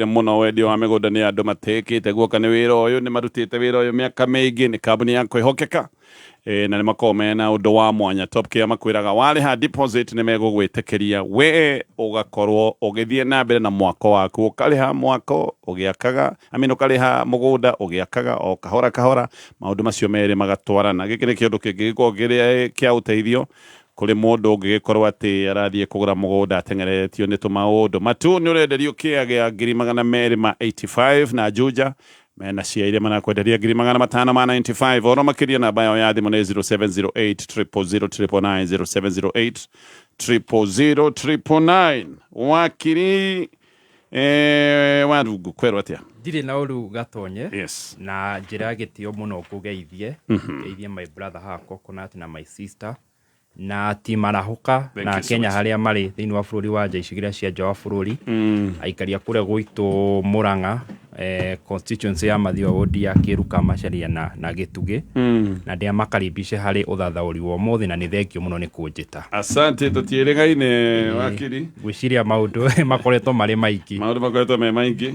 Mũno wendia wa mĩgũnda nĩ andũ matĩkĩte guoka nĩ wĩra ũyũ, nĩ marutĩte wĩra ũyũ mĩaka mĩingĩ, nĩ kambuni ya kwĩhokeka na nĩ makoragwo mena ũndũ wa mwanya. Top Care makwĩraga warĩha deposit nĩ megũgwĩtĩkĩria we ũgakorwo ũgĩthiĩ na mbere na mwako waku, ũkarĩha mwako ũgĩakaga, I mean, ũkarĩha mũgũnda ũgĩakaga o kahora kahora, maũndũ macio merĩ magatwarana. Gĩkĩ nĩ kĩũndũ kĩngĩgĩkorwo kĩrĩ kĩa ũteithio kũrĩ mũndũ ũngĩgĩkorwo atĩ arathiĩ kũgũra mũgũnda ateng'eretio nĩ tũmaũndũ. Matu nĩ ũrenderio kĩa gĩa 285,000 na Juja mena cia iria marakwenderia 595,000. Oro makĩria, namba yao ya thimũ nĩ 0708 000 999, 0708 000 999. Wakiri Warungu, kwerwo atĩa? Ndirĩ na ũru, Gatonye. Na njĩra ya gĩtĩo mũno ngũgeithie, ngeithie my brother haha Coconut na my sister na team Arahũka. Thank na you so Kenya much. Harĩa marĩ thĩinĩ wa bũrũri wa nja, icigĩrĩra cia nja wa bũrũri, aikari a kũrĩa gwitũ Mũrang'a, constituency ya Mathioya, wodi ya Kĩruka, Macharia na Gĩtugĩ, na ndĩamakaribishe harĩ ũthathaũri wa ũmũthĩ, na nĩ thengio mũno nĩ kũnjĩta. Asante, tũtiĩrĩgaine, wakiri. Ngwĩciria maũndũ makoretwo marĩ maingĩ. Maũndũ makoretwo me maingĩ.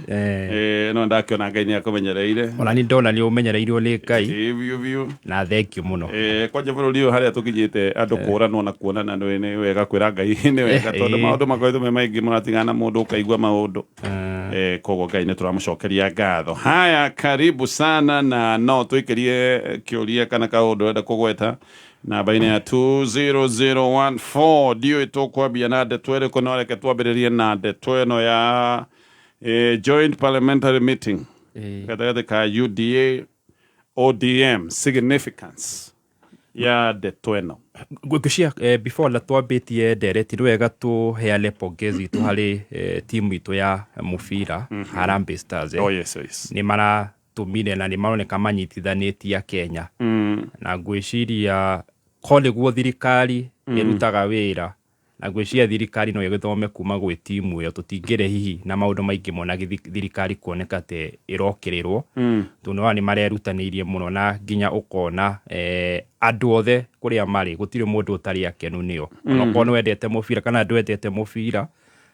No ndakĩona Ngai nĩ akũmenyereire. Ona ni ndona nĩ ũmenyereirwo nĩ Ngai. Ĩĩ, biũ biũ. Na thengio mũno. Kwanja bũrũri ũyũ harĩa tũkinyĩte, andũ kũranwo na kuonana nĩ wega kwĩra Ngai nĩ wega, tondũ maũndũ makoretwo me maingĩ, mũratigana na mũndũ ũkaigua maũndũ. Koguo Ngai nĩ tũramũcokeria ngatho. Haya, karibu sana, na no tũikĩrie kĩũria kana kaũndũ ũrenda kũgweta namba-inĩ ya 20014. Ndiũĩ tũkwambia na ndeto ĩrĩkũ, no reke twambĩrĩrie na ndeto ĩno ya joint parliamentary meeting gatagatĩ ka UDA, ODM, significance ya ndeto ĩno. Ngwĩciria before na twambĩtie ndereti, nĩ wega tũheane pongezi itũ harĩ timu itũ ya mũbira, Harambee Stars. Oh, yes. Nĩ maratũmire na nĩ maroneka manyitithanĩtie Kenya, na ngwĩciria ko nĩguo thirikari ĩrutaga wĩra, na ngwĩciria thirikari no ĩgĩthome kuma gwĩ timu ĩyo. Tũtingĩrĩ hihi na maũndũ maingĩ mũno na thirikari kuoneka ta ĩrokĩrĩrwo, tondũ nĩwona nĩ marerutanĩirie mũno, na nginya ũkona andũ othe kũrĩa marĩ gũtirĩ mũndũ ũtarĩ akenu nĩo, onokorwo nĩ wendete mũbira kana ndwendete mũbira,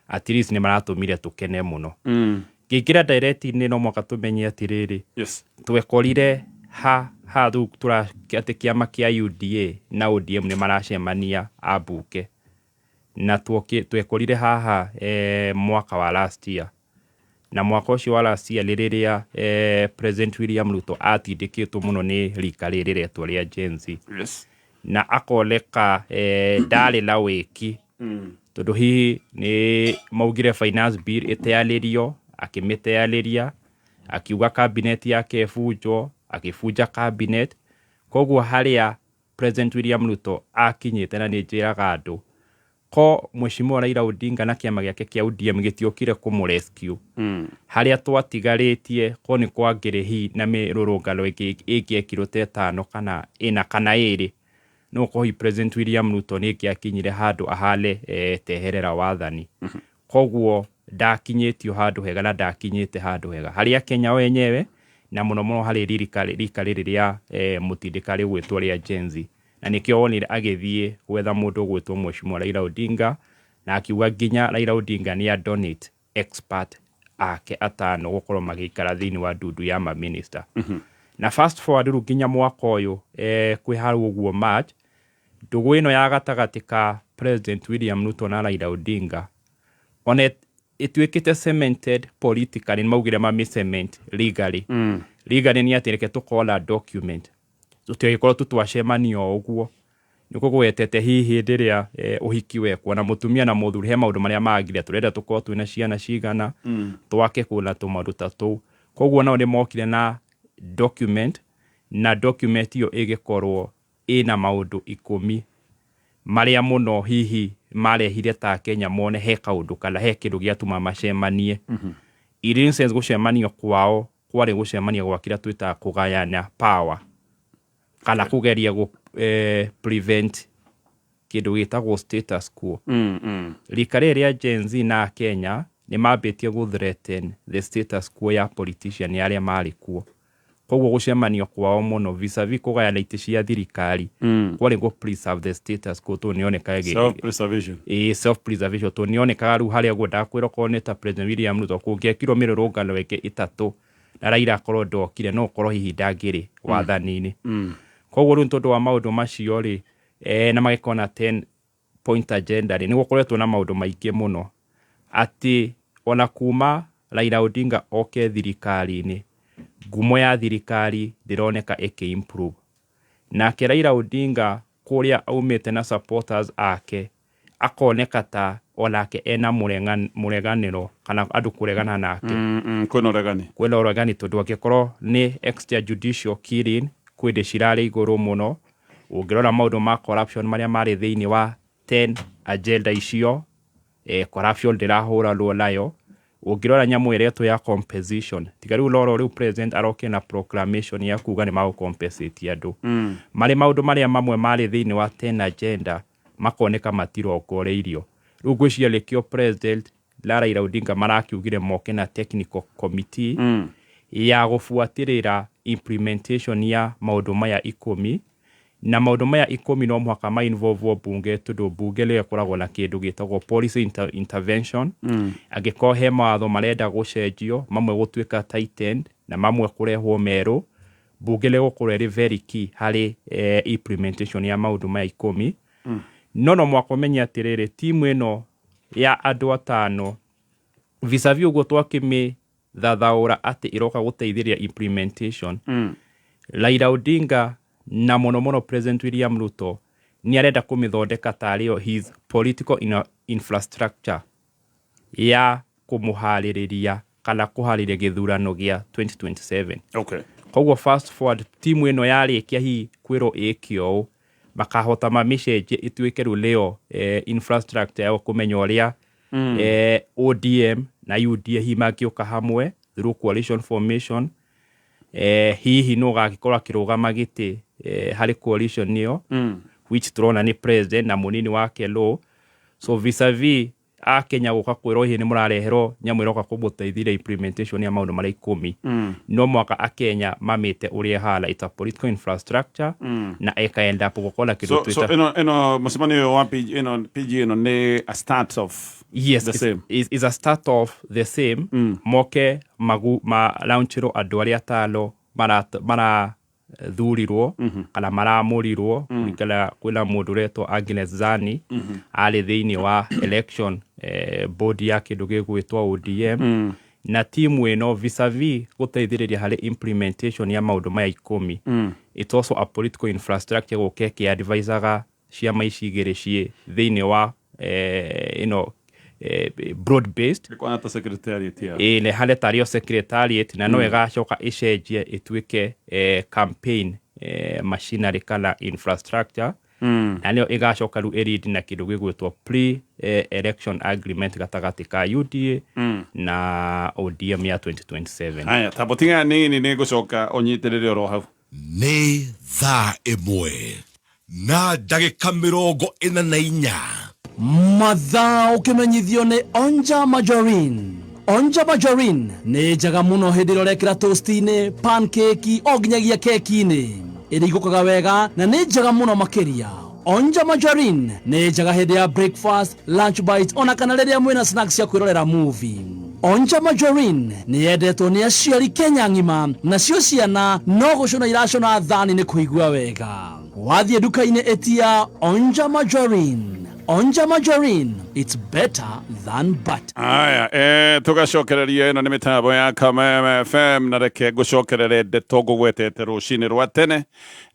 at least nĩ maratũmire tũkene mũno. Ngĩingĩra ndereti-inĩ, no mũhaka tũmenye atĩrĩrĩ, twekorire ha ha rĩu tũra atĩ kĩama kĩa UDA na ODM nĩ maracemania ambunge, na twekorire haha mwaka wa last year, na mwaka ũcio wa last year nĩ rĩrĩa President William Ruto atindĩkĩtwo mũno nĩ rika rĩrĩ rĩretwo rĩa Gen Z, na akoneka ndarĩ na wĩki, tondũ hihi nĩ maugire finance bill ĩteanĩrio, akĩmĩteanĩria, akiuga cabinet yake ĩbunjwo, akĩbunja cabinet. Koguo harĩa President William Ruto akinyĩte, na nĩ njĩraga andũ ko Mheshimiwa Raila Odinga na kĩama gĩake kĩa ODM gĩtiokire kũmũ rescue harĩa twatigarĩtie, ko nĩ kwangĩrĩ hihi na mĩrũrũngano ĩngĩ ĩngĩekirwo ta ĩtano kana ĩna kana ĩrĩ, no gũkorwo hihi President William Ruto nĩ ĩngĩakinyire handũ ahane teherera wathani. Koguo ndakinyĩtio handũ hega na ndakinyĩte handũ hega harĩ Akenya wenyewe, na mũno mũno harĩ rika rĩrĩ rĩa mũtindĩka rĩgwĩtwo rĩa Gen Z, na nĩkĩo wonire agĩthiĩ gwetha mũndũ ũgwĩtwo Mheshimiwa Raila Odinga, na akiuga nginya Raila Odinga nĩ a donate expert ake atano gũkorwo magĩikara thĩinĩ wa ndundu ya maminista. Na fast forward rĩu nginya mwaka ũyũ, kwĩ hau ũguo March, ndũgũ ĩno ya gatagatĩ ka President William Ruto na Raila Odinga ona ĩtuĩkĩte cemented politically, nĩ maugire mami cement legally. Legally nĩ atĩ reke tũkorwo na document, tũtigĩkorwo tu twacemania o ũguo. Nĩ kũgwetete hihi hĩndĩ ĩrĩa ũhiki wekwo na mũtumia na mũthuri, he maũndũ marĩa mangire, tũrenda tũkorwo twĩna ciana cigana, twake kũna tũmaũndũ ta tũu. Koguo nao nĩ mokire na document, na document ĩyo ĩgĩkorwo ĩna maũndũ 10 marĩa mũno hihi marehire ta Kenya mone he kaũndũ kana he kĩndũ gĩatũma macemanie. In essence, gũcemania kwao kwarĩ gũcemania gwa kĩrĩa twĩtaga kũgayana power, kana kũgeria gũ prevent kĩndũ gĩtagwo status quo. Rika rĩrĩ rĩa Gen Z na Kenya nĩ mambĩtie gũ threaten the status quo ya politician arĩa marĩ kuo. Koguo gũcemanio kwao mũno vis-a-vis kũgayana itĩ cia thirikari kwarĩ gũ preserve the status quo, tondũ nĩonekaga Self preservation. Ĩĩ, self preservation, tondũ nĩonekaga rĩu harĩa ũguo ndakwĩra okorwo nĩ ta President William Ruto kũngĩekirwo mĩrũrũngano ĩngĩ ĩtatũ na Raila akorwo ndokire, no ũkorwo hihi ndangĩrĩ wathani-inĩ. Koguo rĩu nĩ tondũ wa maũndũ macio rĩ, na magĩkorwo na 10 point agenda rĩ, nĩ gũkoretwo na maũndũ maingĩ mũno atĩ ona kuma Raila Odinga oke thirikari-inĩ, ngumo ya thirikari ndĩroneka ĩkĩ improve. Nake Raila Odinga kũrĩa aumĩte na supporters ake akoneka ta onake ena mũreganĩro kana andũ kũregana nake. Kwĩna ũregani. Kwĩna ũregani, tondũ angĩkorwo nĩ extrajudicial killing kwĩ ndĩ cirarĩ igũrũ mũno. Ũngĩrora maũndũ ma corruption marĩa marĩ thĩinĩ wa 10 agenda icio, corruption ndĩrahũranwo nayo. Ũngĩrora nyamũ ĩretwo ya compensation, tiga rĩu loro rĩu president aroke na proclamation ya kuga nĩ magũ compensate andũ, marĩ maũndũ marĩa mamwe marĩ thĩinĩ wa 10 agenda makoneka matirongoreirio. Rĩu ngwĩciria nĩkĩo president na Raila Odinga marakiugire moke na technical committee ya gũbuatĩrĩra implementation ya maũndũ maya 10. Na maũndũ maya 10 no mũhaka ma involve bunge, tondũ bunge nĩyo ĩkoragwo na kĩndũ gĩtagwo policy intervention. Angĩkorwo he mawatho marenda gũcenjio, mamwe gũtuĩka tightened na mamwe kũrehwo merũ, bunge rĩgũkorwo ĩrĩ very key harĩ implementation ya maũndũ maya 10. No mũhaka ũmenye atĩrĩrĩ, timu ĩno ya andũ atano, vis-a-vis ũguo twakĩmĩthathaũra atĩ ĩroka gũteithĩrĩria implementation, Raila Odinga na mũno mũno President William Ruto nĩ arenda kũmĩthondeka tarĩyo his political infrastructure ya kũmũharĩrĩria kana kũharĩria gĩthurano gĩa 2027. Koguo fast forward, timu ĩno yarĩkia hihi kwĩrwo ĩke ũũ, makahota mamĩcenjie ĩtuĩke rĩu nĩyo infrastructure ya kũmenya ũrĩa ODM na UDA hihi mangĩũka hamwe through coalition formation, hihi nũ ũgagĩkorwo akĩrũgama gĩtĩ harĩ coalition ĩyo, which tũrona nĩ president na mũnini wake Law. So vis-a-vis akenya gũka kwĩrwo hihi nĩ mũrareherwo nyamũ ĩroka kũmũteithĩria implementation ya maũndũ marĩa 10, no mwaka akenya mamĩte ũrĩa ĩhana, it's a political infrastructure, na ĩka end up gũkorwo na kĩndũ So twĩta ĩno mũcemanio ũyũ wa PG ĩno, PG ĩno nĩ a start of Yes, the same. Is a start of the same. Moke magu ma launchirwo andũ arĩa atano marathurirwo kana maramũrirwo kũringana. Kwĩna mũndũ ũretwo Agnes Zani, arĩ thĩinĩ wa election board ya kĩndũ gĩgwĩtwo ODM. Na timu ĩno, vis-a-vis gũteithĩrĩria harĩ implementation ya maũndũ maya 10, it's also a political infrastructure gũka ĩkĩadvisaga ciama ici igĩrĩ ciĩ thĩinĩ wa ĩno broad based. Ĩkwana ta secretariat ya Ĩĩ, nĩ harĩa tarĩo secretariat, na no ĩgacoka ĩcenjie ĩtuĩke campaign machinery kana infrastructure, na nĩyo ĩgacoka rĩu ĩlead na kĩndũ gĩgwĩtwo pre election agreement gatagatĩ ka UDA na ODM ya 2027. Haya, tambo tiga nini, nĩ ngũcoka ũnyitĩrĩre oro hau. Nĩ thaa 1:44. Mathaa ũkĩmenyithio nĩ Onja Margarine. Onja Margarine nĩ njega mũno hĩndĩ ĩrĩa ũrekĩra toast-inĩ, pancake, o nginyagia keki-inĩ. Ĩrigũkaga wega na nĩ njega mũno makĩria. Onja Margarine nĩ njega hĩndĩ ya breakfast, lunch bite, ona kana rĩrĩa mwĩna snacks cia kwĩrorera movie. Onja Margarine nĩ yendetwo nĩ aciari Kenya ng'ima, nacio ciana no gũcũna iracũna thani nĩ kũigua wega. Wathiĩ nduka-inĩ ĩtia Onja Margarine. Onja Margarine, it's better than butter. Aya, tugacokereria. Ĩno nĩ mĩtambo ya Kameme FM, na reke ngũcokerere ndeto ngũgwetete rũcinĩ rwa tene.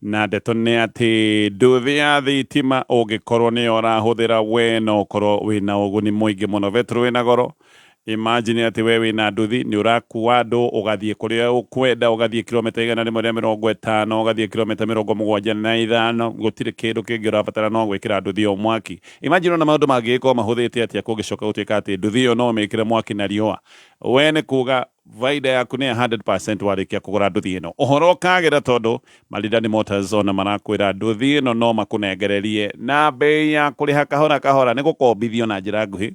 Na ndeto nĩ atĩ nduthi ya thitima ũngĩkorwo nĩyo ũrahũthĩra we, no ũkorwo wĩna ũguni mũingĩ mũno. Betũrũ wĩna goro. Imagine atĩ we wĩna nduthi, nĩ ũrakua andũ ũgathiĩ kũrĩa ũkwenda, ũgathiĩ kilomita 150, ũgathiĩ kilomita 75, gũtirĩ kĩndũ kĩngĩ ũrabatara no gwĩkĩra nduthi ĩyo mwaki. Imagine ona maũndũ mangĩgĩkorwo mahũthĩte atĩa kũngĩcoka gũtuĩka atĩ nduthi ĩyo no ũmĩkĩre mwaki na riũa. We nĩ kuga baida yaku nĩ 100% warĩkia kũgũra nduthi ĩno. Ũhoro ũkagĩra tondũ Maridadi Motors ona marakwĩra nduthi ĩno no makũnengererie na bei ya kũrĩha kahora kahora, nĩ gũkombithio na njĩra nguhĩ,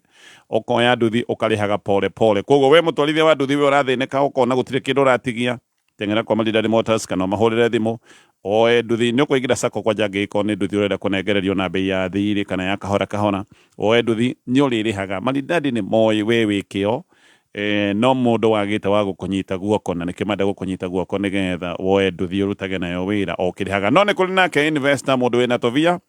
ũkoya nduthi ũkarĩhaga pole pole. Koguo we mũtwarithia wa nduthi, we ũrathĩnĩka ũkona gũtirĩ kĩndũ ũratigia. Teng'era kwa Maridadi Motors kana ũmahũrĩre thimũ oe nduthi. Nĩ ũkũingĩra sacco kwanja angĩgĩkorwo nĩ nduthi ũrenda kũnengererio na bei ya thirĩ kana ya kahora kahora, oe nduthi nĩ ũrĩrĩhaga. Maridadi nĩ moĩ we wĩ kĩo, no mũndũ wagĩte wa gũkũnyita guoko, na nĩkĩo menda gũkũnyita guoko nĩgetha woe nduthi ũrutage nayo wĩra o ũkĩrĩhaga. No nĩ kũrĩ nake investor, mũndũ wĩna tũbia,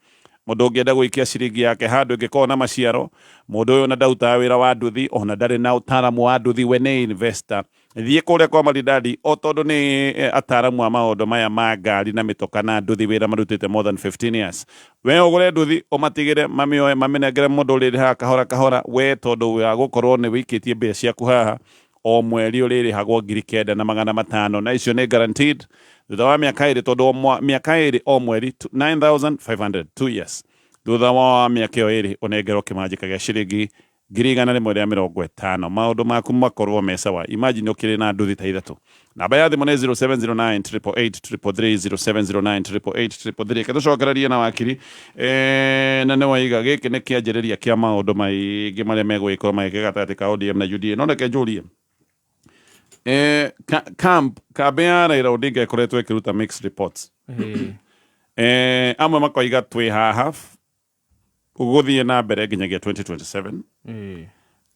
mũndũ ũngĩenda gũikia ciringi yake handũ ĩngĩkorwo na maciaro. Mũndũ ũyũ ona ndarutaga wĩra wa nduthi, ona ndarĩ na ũtaaramu wa nduthi, we nĩ investor. Thiĩ kũrĩa kwa Maridadi, o tondũ nĩ ataaramu a maũndũ maya ma ngari na mĩtoka na nduthi, wĩra marutĩte more than 15 years. We ũgũre nduthi ũmatigĩre mamĩoe mamĩnengere mũndũ ũrĩrĩhaga kahora kahora. We tondũ wa gũkorwo nĩ wĩikĩtie mbia ciaku haha, o mweri ũrĩrĩhagwo 9,500, na icio nĩ guaranteed thutha wa mĩaka 2, tondũ o mĩaka 2 o mweri 9500, 2 years. Thutha wa mĩaka ĩyo 2 ũnengerwo kĩmanjĩka gĩa ciringi 150,000, maũndũ maku makorwo me sawa. Imagine ũkĩrĩ na nduthi ta ithatũ. Namba ya thimũ nĩ 0709 888 333, 0709 888 333. Reke tũcokererie na wakiri. Na nĩ waiga gĩkĩ nĩ kĩanjĩrĩria kĩa maũndũ maingĩ marĩa megũgĩkorwo magĩka gatagatĩ ka ODM na UDA. No reke njũrie, camp kambĩ ya Raila Odinga ĩkoretwo ĩkĩruta mixed reports. Amwe makoiga twĩ haha gũthiĩ na mbere nginyagia 2027.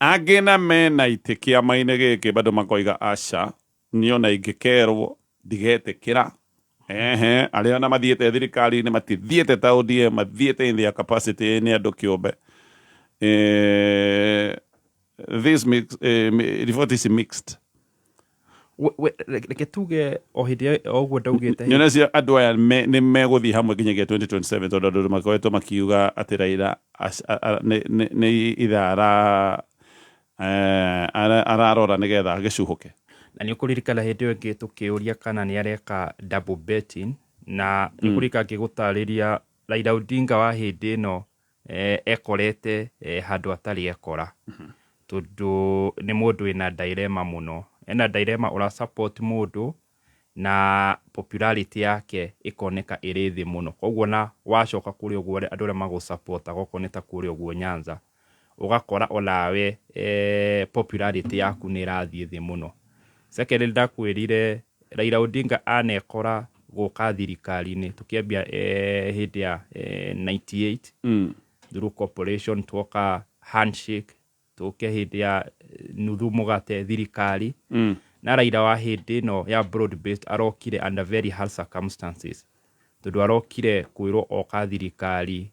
Angĩ na mena itĩ kĩama-inĩ gĩkĩ bado makoiga aca, niĩ ona ingĩkerwo ndigetĩkĩra. Ehe, arĩa ona mathiĩte thirikari-inĩ matithiĩte ta ODM, mathiĩte in their capacity nĩ andũ kĩũmbe. This mix, report is mixed. Reke tuge o hĩndĩ o ũguo ndaugĩte. Nyone cio andũ aya nĩ megũthiĩ hamwe nginyagia 2027, tondũ andũ makoretwo makiuga atĩ Raila nĩ ithaa ararora nĩgetha agĩcuhũke. Na nĩ ũkũririkana hĩndĩ ĩyo ĩngĩ tũkĩũria kana nĩ areka double betting, na nĩ ũkũririkana ngĩgũtarĩria Raila Odinga wa hĩndĩ ĩno ekorete handũ atarĩ ekora, tondũ nĩ mũndũ wĩna dilemma mũno. Ena dilemma, ũra support mũndũ na popularity yake ĩkoneka ĩrĩ thĩ mũno, koguo na wacoka kũrĩa ũguo andũ arĩa magũsupportaga okorwo nĩ ta kũrĩa ũguo Nyanza, ũgakora onawe popularity yaku nĩ ĩrathiĩ thĩ mũno. Secondly, ndakwĩrire Raila Odinga anekora gũka thirikari-inĩ tũkĩambia hĩndĩ ya 98 through cooperation, twoka handshake, tũke hĩndĩ ya nuthu mũgate thirikari. Na Raila wa hĩndĩ ĩno ya broad based arokire under very hard circumstances, tondũ arokire kwĩrwo oka thirikari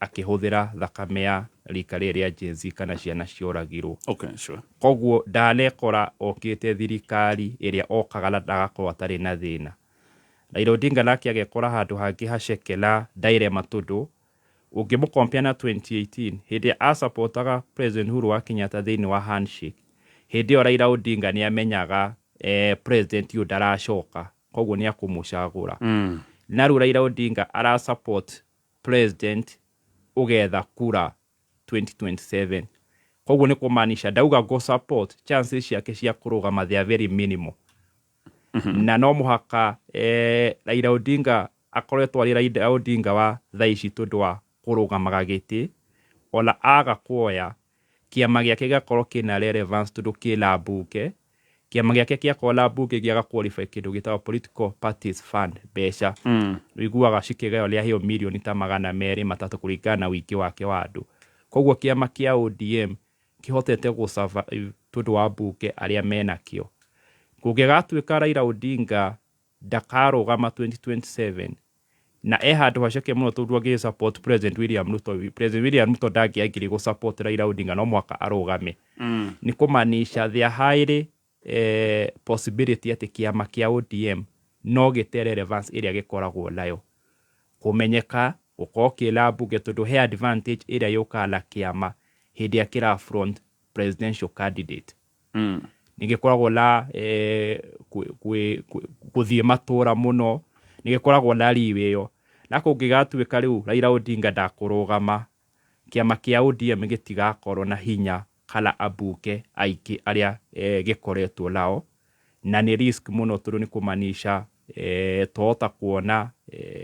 akĩhũthĩra thakame ya rika rĩrĩ rĩa Gen Z kana ciana cioragirwo. Koguo ndanekora okĩte thirikari ĩrĩa okaga na ndagakorwo atarĩ na thĩna. Raila Odinga nake agekora handũ hangĩ haceke na dilemma, tondũ ũngĩmũkompea na 2018 hĩndĩ ĩrĩa asapotaga President Uhuru wa Kenyatta thĩinĩ wa handshake, hĩndĩ ĩyo Raila Odinga nĩ amenyaga president ũyũ ndaracoka, koguo nĩ akũmũcagũra. Na rĩu Raila Odinga ara support president ũgetha kura 2027, koguo nĩ kũmaanisha ndauga go support, chances ciake cia kũrũgama they are very minimal. Na no mũhaka Raila Odinga akoretwo arĩ Raila Odinga wa thaa ici tondũ wa kũrũgamaga gĩtĩ, ona aga kuoya kĩama gĩake gĩgakorwo kĩna relevance tondũ kĩna mbunge. Kĩama gĩake gĩakorwo na mbunge gĩaga qualify kĩndũ gĩtagwo political parties fund, mbeca ũiguaga cikĩgayo nĩ aheo mirioni ta 200, 300 kũringana na ũingĩ wake wa andũ. Koguo kĩama kĩa ODM kĩhotete gũ survive tondũ wa mbunge arĩa menakĩo. Kũngĩgatuĩka Raila Odinga ndakarũgama 2027 na e handũ haceke mũno, tondũ angĩ support President William Ruto, President William Ruto ndangĩangire gũ support Raila Odinga, no mũhaka arũgame. Nĩ kũmaanisha there are highly possibility atĩ kĩama kĩa ODM no gĩte relevance ĩrĩa gĩkoragwo nayo kũmenyeka gũkorwo kĩna mbunge, tondũ he advantage ĩrĩa yũkaga na kĩama hĩndĩ ĩrĩa kĩra front presidential candidate. Nĩ gĩkoragwo na gũthiĩ matũra mũno, nĩ gĩkoragwo na leeway ĩyo. Na kũngĩgatuĩka rĩu Raila Odinga ndakũrũgama, kĩama kĩa ODM gĩtigakorwo na hinya kana ambunge aingĩ arĩa gĩkoretwo nao, na nĩ risk mũno, tondũ nĩ kũmaanisha twahota kuona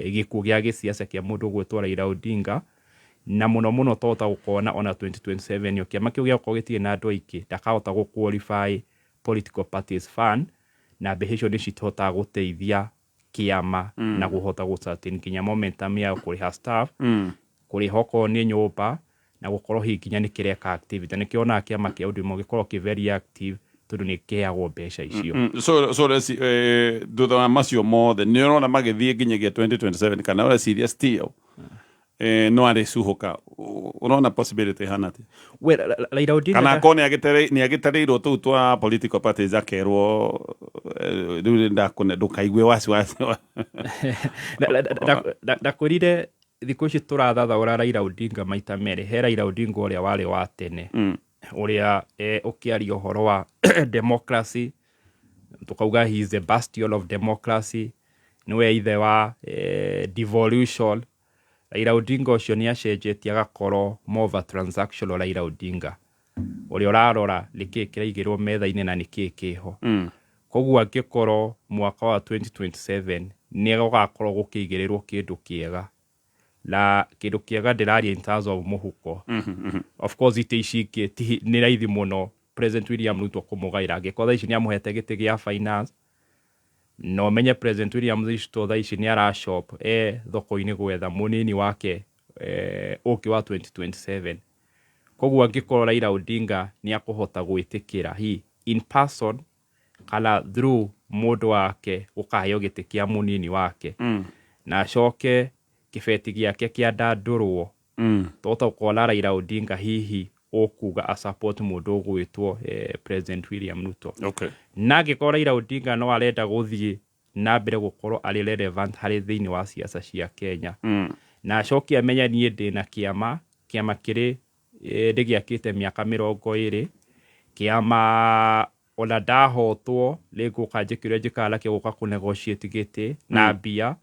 gĩkuũ gĩa gĩsiasa kĩa mũndũ ũgwĩtwo Raila Odinga, na mũno mũno twahota gũkona ona 2027 ĩyo kĩama kĩu gĩakorwo gĩtirĩ na andũ aingĩ, ndakahota gũ qualify political parties fund. Na mbeca icio nĩ citihotaga gũteithia kĩama na kũhota gũ sustain nginya momentum ya kũrĩha staff, kũrĩha okorwo nĩ nyũmba, na gũkorwo hihi nginya nĩ kĩreka activity. Nĩkĩo onaga kĩama kĩa ũndũ ũmwe gĩkorwo kĩ very active, tondũ nĩ kĩheagwo mbeca icio. So thutha wa macio mothe, nĩ ũrona magĩthiĩ nginyagia 2027, kana ũreciria still no arĩcuhũka? Ũrona possibility ĩhana atĩa? Well, Raila Odinga Kana akorwo nĩ agĩtarĩirwo tũu twa political parties, akerwo rĩu ndakũne ndũkaigue wasiwasi. Ndakwĩrire thikũ ici tũrathathaũra Raila Odinga maita merĩ. He Raila Odinga ũrĩa warĩ wa tene, ũrĩa ũkĩaria ũhoro wa democracy tukauga he is the bastion of democracy, nĩwe ithe wa devolution. Raila Odinga ũcio nĩ acenjetie agakorwo more of a transactional Raila Odinga, ũrĩa ũrarora nĩkĩĩ kĩraigĩrwo metha-inĩ na nĩkĩĩ kĩho. Koguo angĩkorwo mwaka wa 2027 nĩ gũgakorwo gũkĩigĩrĩrwo kĩndũ kĩega, na kĩndũ kĩega ndĩraria in terms of mũhuko, of course itĩ ici ingĩ nĩ raithi mũno President William Ruto kũmũgaĩra, angĩkorwo thaa ici nĩ amũhete gĩtĩ gĩa finance. Na ũmenye President William Ruto thaa ici nĩ arashop e thoko-inĩ gwetha mũnini wake ũngĩ wa 2027. Koguo angĩkorwo Raila Odinga nĩ akũhota gwĩtĩkĩra hi in person kana through mũndũ wake gũkaheo gĩtĩ kĩa mũnini wake, na acoke kĩbeti gĩake kĩandandũrwo, tũhota gũkona Raila Odinga hihi ũkuga a support mũndũ ũgwĩtwo President William Ruto. Na angĩkorwo Raila Odinga no arenda gũthiĩ na mbere gũkorwo arĩ relevant harĩ thĩinĩ wa siasa cia Kenya, na acoke amenye niĩ ndĩna kĩama, kĩama kĩrĩ ndĩgĩakĩte mĩaka 20, kĩama ona ndahotwo nĩngũka njĩke ũrĩa njĩkaga nakĩo, gũka kũ negotiate gĩtĩ na mbia,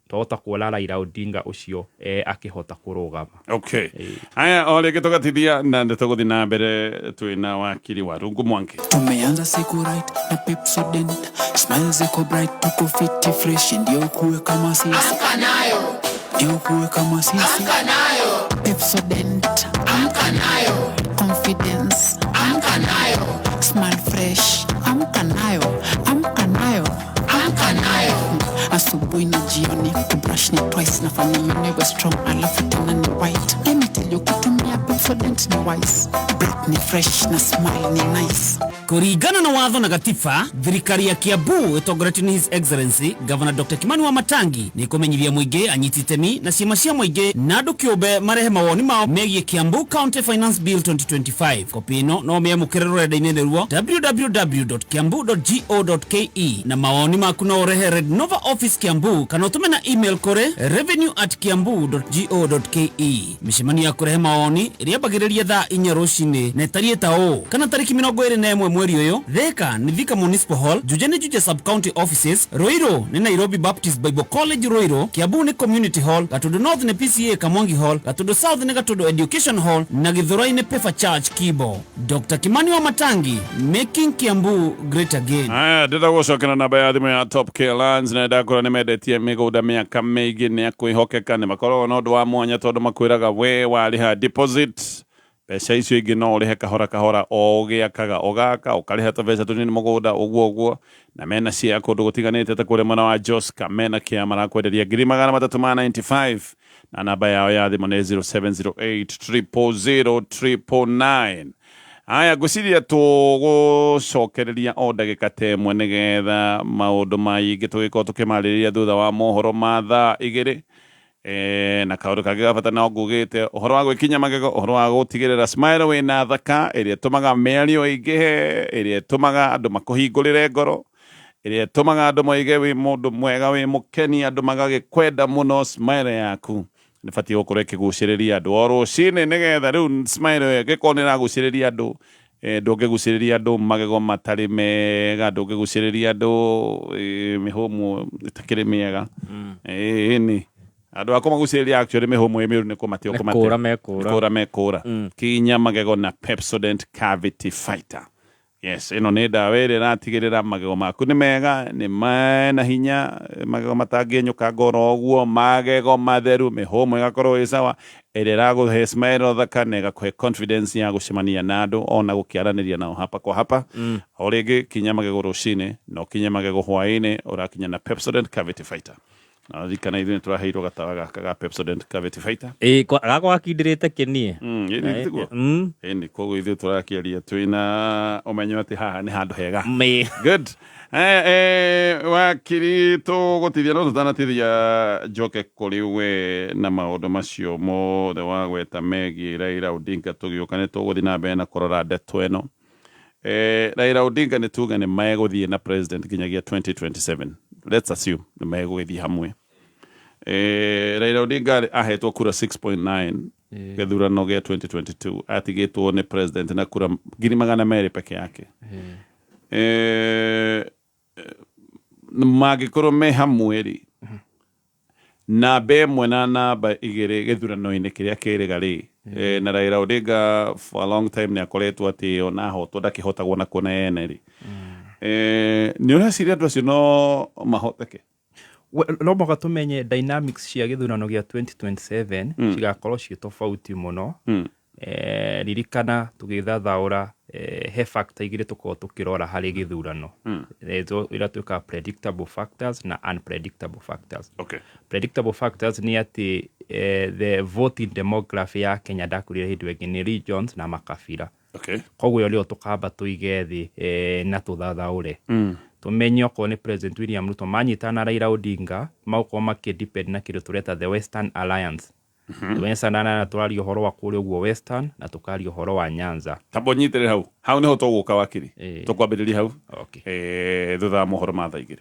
twahota kuona Raila Odinga ũcio akĩhota kũrũgama. Okay, haya, o rĩngĩ tũgatithia na nĩ tũgũthiĩ na mbere twĩna wakiri wa Rungu Mwangi. Tumeanza siku right na Pepsodent. Smile ziko bright, tuko fiti fresh, ndio kuwe kama sisi. Amka nayo. Ndio kuwe kama sisi. Amka nayo. Pepsodent. Amka nayo. Confidence. Amka nayo. Smile fresh. Amka nayo. Amka nayo. Amka nayo. Asubuhi na jioni, kubrush ni twice, nafanya meno iwe strong, alafu tena ni white. Let me tell you, kutumia Pepsodent ni wise. Breath ni fresh na smile ni nice. Kũringana na watho na gatiba, thirikari ya Kiambu ĩtongoretio nĩ His Excellency Governor Dr. Kimani Wamatangi nĩ ĩkũmenyithia mũingĩ, anyiti itemi na ciama cia mũingĩ na andũ kĩũmbe marehe mawoni mao megiĩ Kiambu County Finance Bill 2025. Kopi ĩno no mĩamũkĩre rũrenda-inĩ rũo www.kiambu.go.ke, na mawoni maku no ũrehe Red Nova Office Kiambu, kana ũtũme na email kũrĩ revenue@kiambu.go.ke. Mĩcemanio ya kũrehe mawoni ĩrĩambagĩrĩria thaa 4 rũcinĩ na ĩtariĩ ta ũũ: kana tarĩki 21 mweri ũyũ, Thika nĩ Thika Municipal Hall, Juja nĩ Juja Sub County Offices, Ruiru nĩ Nairobi Baptist Bible College Ruiru, Kiambu nĩ Community Hall, Gatundu North nĩ PCEA Kamwangi Hall, Gatundu South nĩ Gatundu Education Hall, na Githurai nĩ Pefa Church Kibo. Dr. Kimani Wamatangi, making Kiambu great again. Aya, ndĩrenda gũcokera namba ya thimũ ya Top Care Lands, na ndakora nĩ mendetie mĩgũnda mĩaka mĩingĩ, nĩ akwĩhokeka, nĩ makoragwo na ũndũ wa mwanya tondũ makwĩraga we warĩha deposit, mbeca icio ingĩ no ũrĩhe kahora kahora o ũgĩakaga, ũgaka ũkarĩha tũbeca tũnini mũgũnda ũguo ũguo. Na mena cia kũndũ gũtiganĩte ta kũrĩa mwena wa Joska, mena kĩa marakwenderia ngiri 395, na namba yao ya thimũ nĩ 0708 000 999. Aya, ngwĩciria tũgũcokereria o ndagĩka ta ĩmwe nĩgetha maũndũ maingĩ tũgĩkorwo tũkĩmarĩrĩria thutha wa mohoro ma thaa 2. Na kaũndũ kangĩ ga bata no ngugĩte ũhoro wa gwĩkinya magego, ũhoro wa gũtigĩrĩra smile wĩna thaka ĩrĩa ĩtũmaga mĩario ĩingĩhe, ĩrĩa ĩtũmaga andũ makũhingũrĩre ngoro, ĩrĩa ĩtũmaga andũ moige wĩ mũndũ mwega, wĩ mũkeni, andũ magagĩkwenda mũno. Smile yaku nĩ batiĩ gũkorwo ĩkĩgucĩrĩria andũ o rũcinĩ, nĩgetha rĩu smile ĩyo ĩngĩkorwo nĩ ĩragucĩrĩria andũ, ndũngĩgucĩrĩria andũ magego matarĩ mega, ndũngĩgucĩrĩria andũ mĩhũmũ ĩtakĩrĩ mĩega. Ĩni andũ a kũmagucĩrĩria actually mĩhũmũ ĩ mĩũru nĩ kũmatia. Nĩ kũra mekũra. Kũra mekũra. Kinya magego na Pepsodent Cavity Fighter. Yes, ĩno nĩ ndawa ĩrĩa ĩratigĩrĩra magego maku nĩ mega, nĩ mena hinya, magego matangĩenyũkanga oro ũguo, magego matheru, mĩhũmũ ĩgakorwo ĩ sawa, ĩrĩa ĩragũhe smile thaka na ĩgakũhe confidence ya gũcemania na andũ ona gũkĩaranĩria nao hapa kwa hapa. O rĩngĩ kinya magego rũcinĩ na ũkinye magego hwaĩ-inĩ, ũrakinya na Pepsodent Cavity Fighter. Na ririkana ithuĩ nĩ tũraheirwo gatawa gaka ga Pepsodent Cavity Fighter. Ĩĩ, gakwa gakindĩrĩte kĩniĩ. Ĩĩ tiguo? Ĩni, koguo ithuĩ tũrakĩaria twĩna ũmenyo atĩ haha nĩ handũ hega. Mĩ. Good. Wakiri, tũgũtithia no tũtanatithia njoke kũrĩ we na maũndũ macio mothe wagweta megiĩ Raila Odinga, tũgĩũka nĩ tũgũthiĩ na mbere na kũrora ndeto ĩno. Raila Odinga nĩ tuge nĩ megũthiĩ na president nginyagia 2027. Let's assume nĩ megũgĩthiĩ hamwe. Raila Odinga ahetwo kura 6.9 gĩthurano gĩa 2022, atigĩtwo nĩ president na kura 200,000 peke yake. Mangĩkorwo me hamwe rĩ, namba ĩmwe na namba igĩrĩ gĩthurano-inĩ kĩrĩa kĩrĩga rĩ, na Raila Odinga for a long time nĩ akoretwo atĩ ona ahotwo ndakĩhotagwo na kuona ene rĩ, nĩ ũreciria andũ acio no mahoteke? No mũhaka tũmenye dynamics cia gĩthurano gĩa 2027 cigakorwo ciĩ tofauti mũno. Ririkana tũgĩthathaũra, he factor igĩrĩ tũkoragwo tũkĩrora harĩ gĩthurano, iria twĩkaga predictable factors na unpredictable factors. Predictable factors nĩ atĩ the voting demography ya Kenya, ndakwĩrire hĩndĩ ĩngĩ, nĩ regions na makabira. Koguo ĩyo nĩyo tũkamba tũige thĩ na tũthathaũre, tũmenye okorwo nĩ President William Ruto manyitana na Raila Odinga, magũkorwo makĩ-depend na kĩndũ tũreta the Western Alliance. The Western Alliance, tũraria ũhoro wa kũrĩa ũguo Western na tũkaria ũhoro wa Nyanza. Tamba ũnyitĩrĩre hau, hau nĩho tũgũka wakiri. Tũkwambĩrĩria hau. Okay. Thutha wa mohoro ma thaa 2.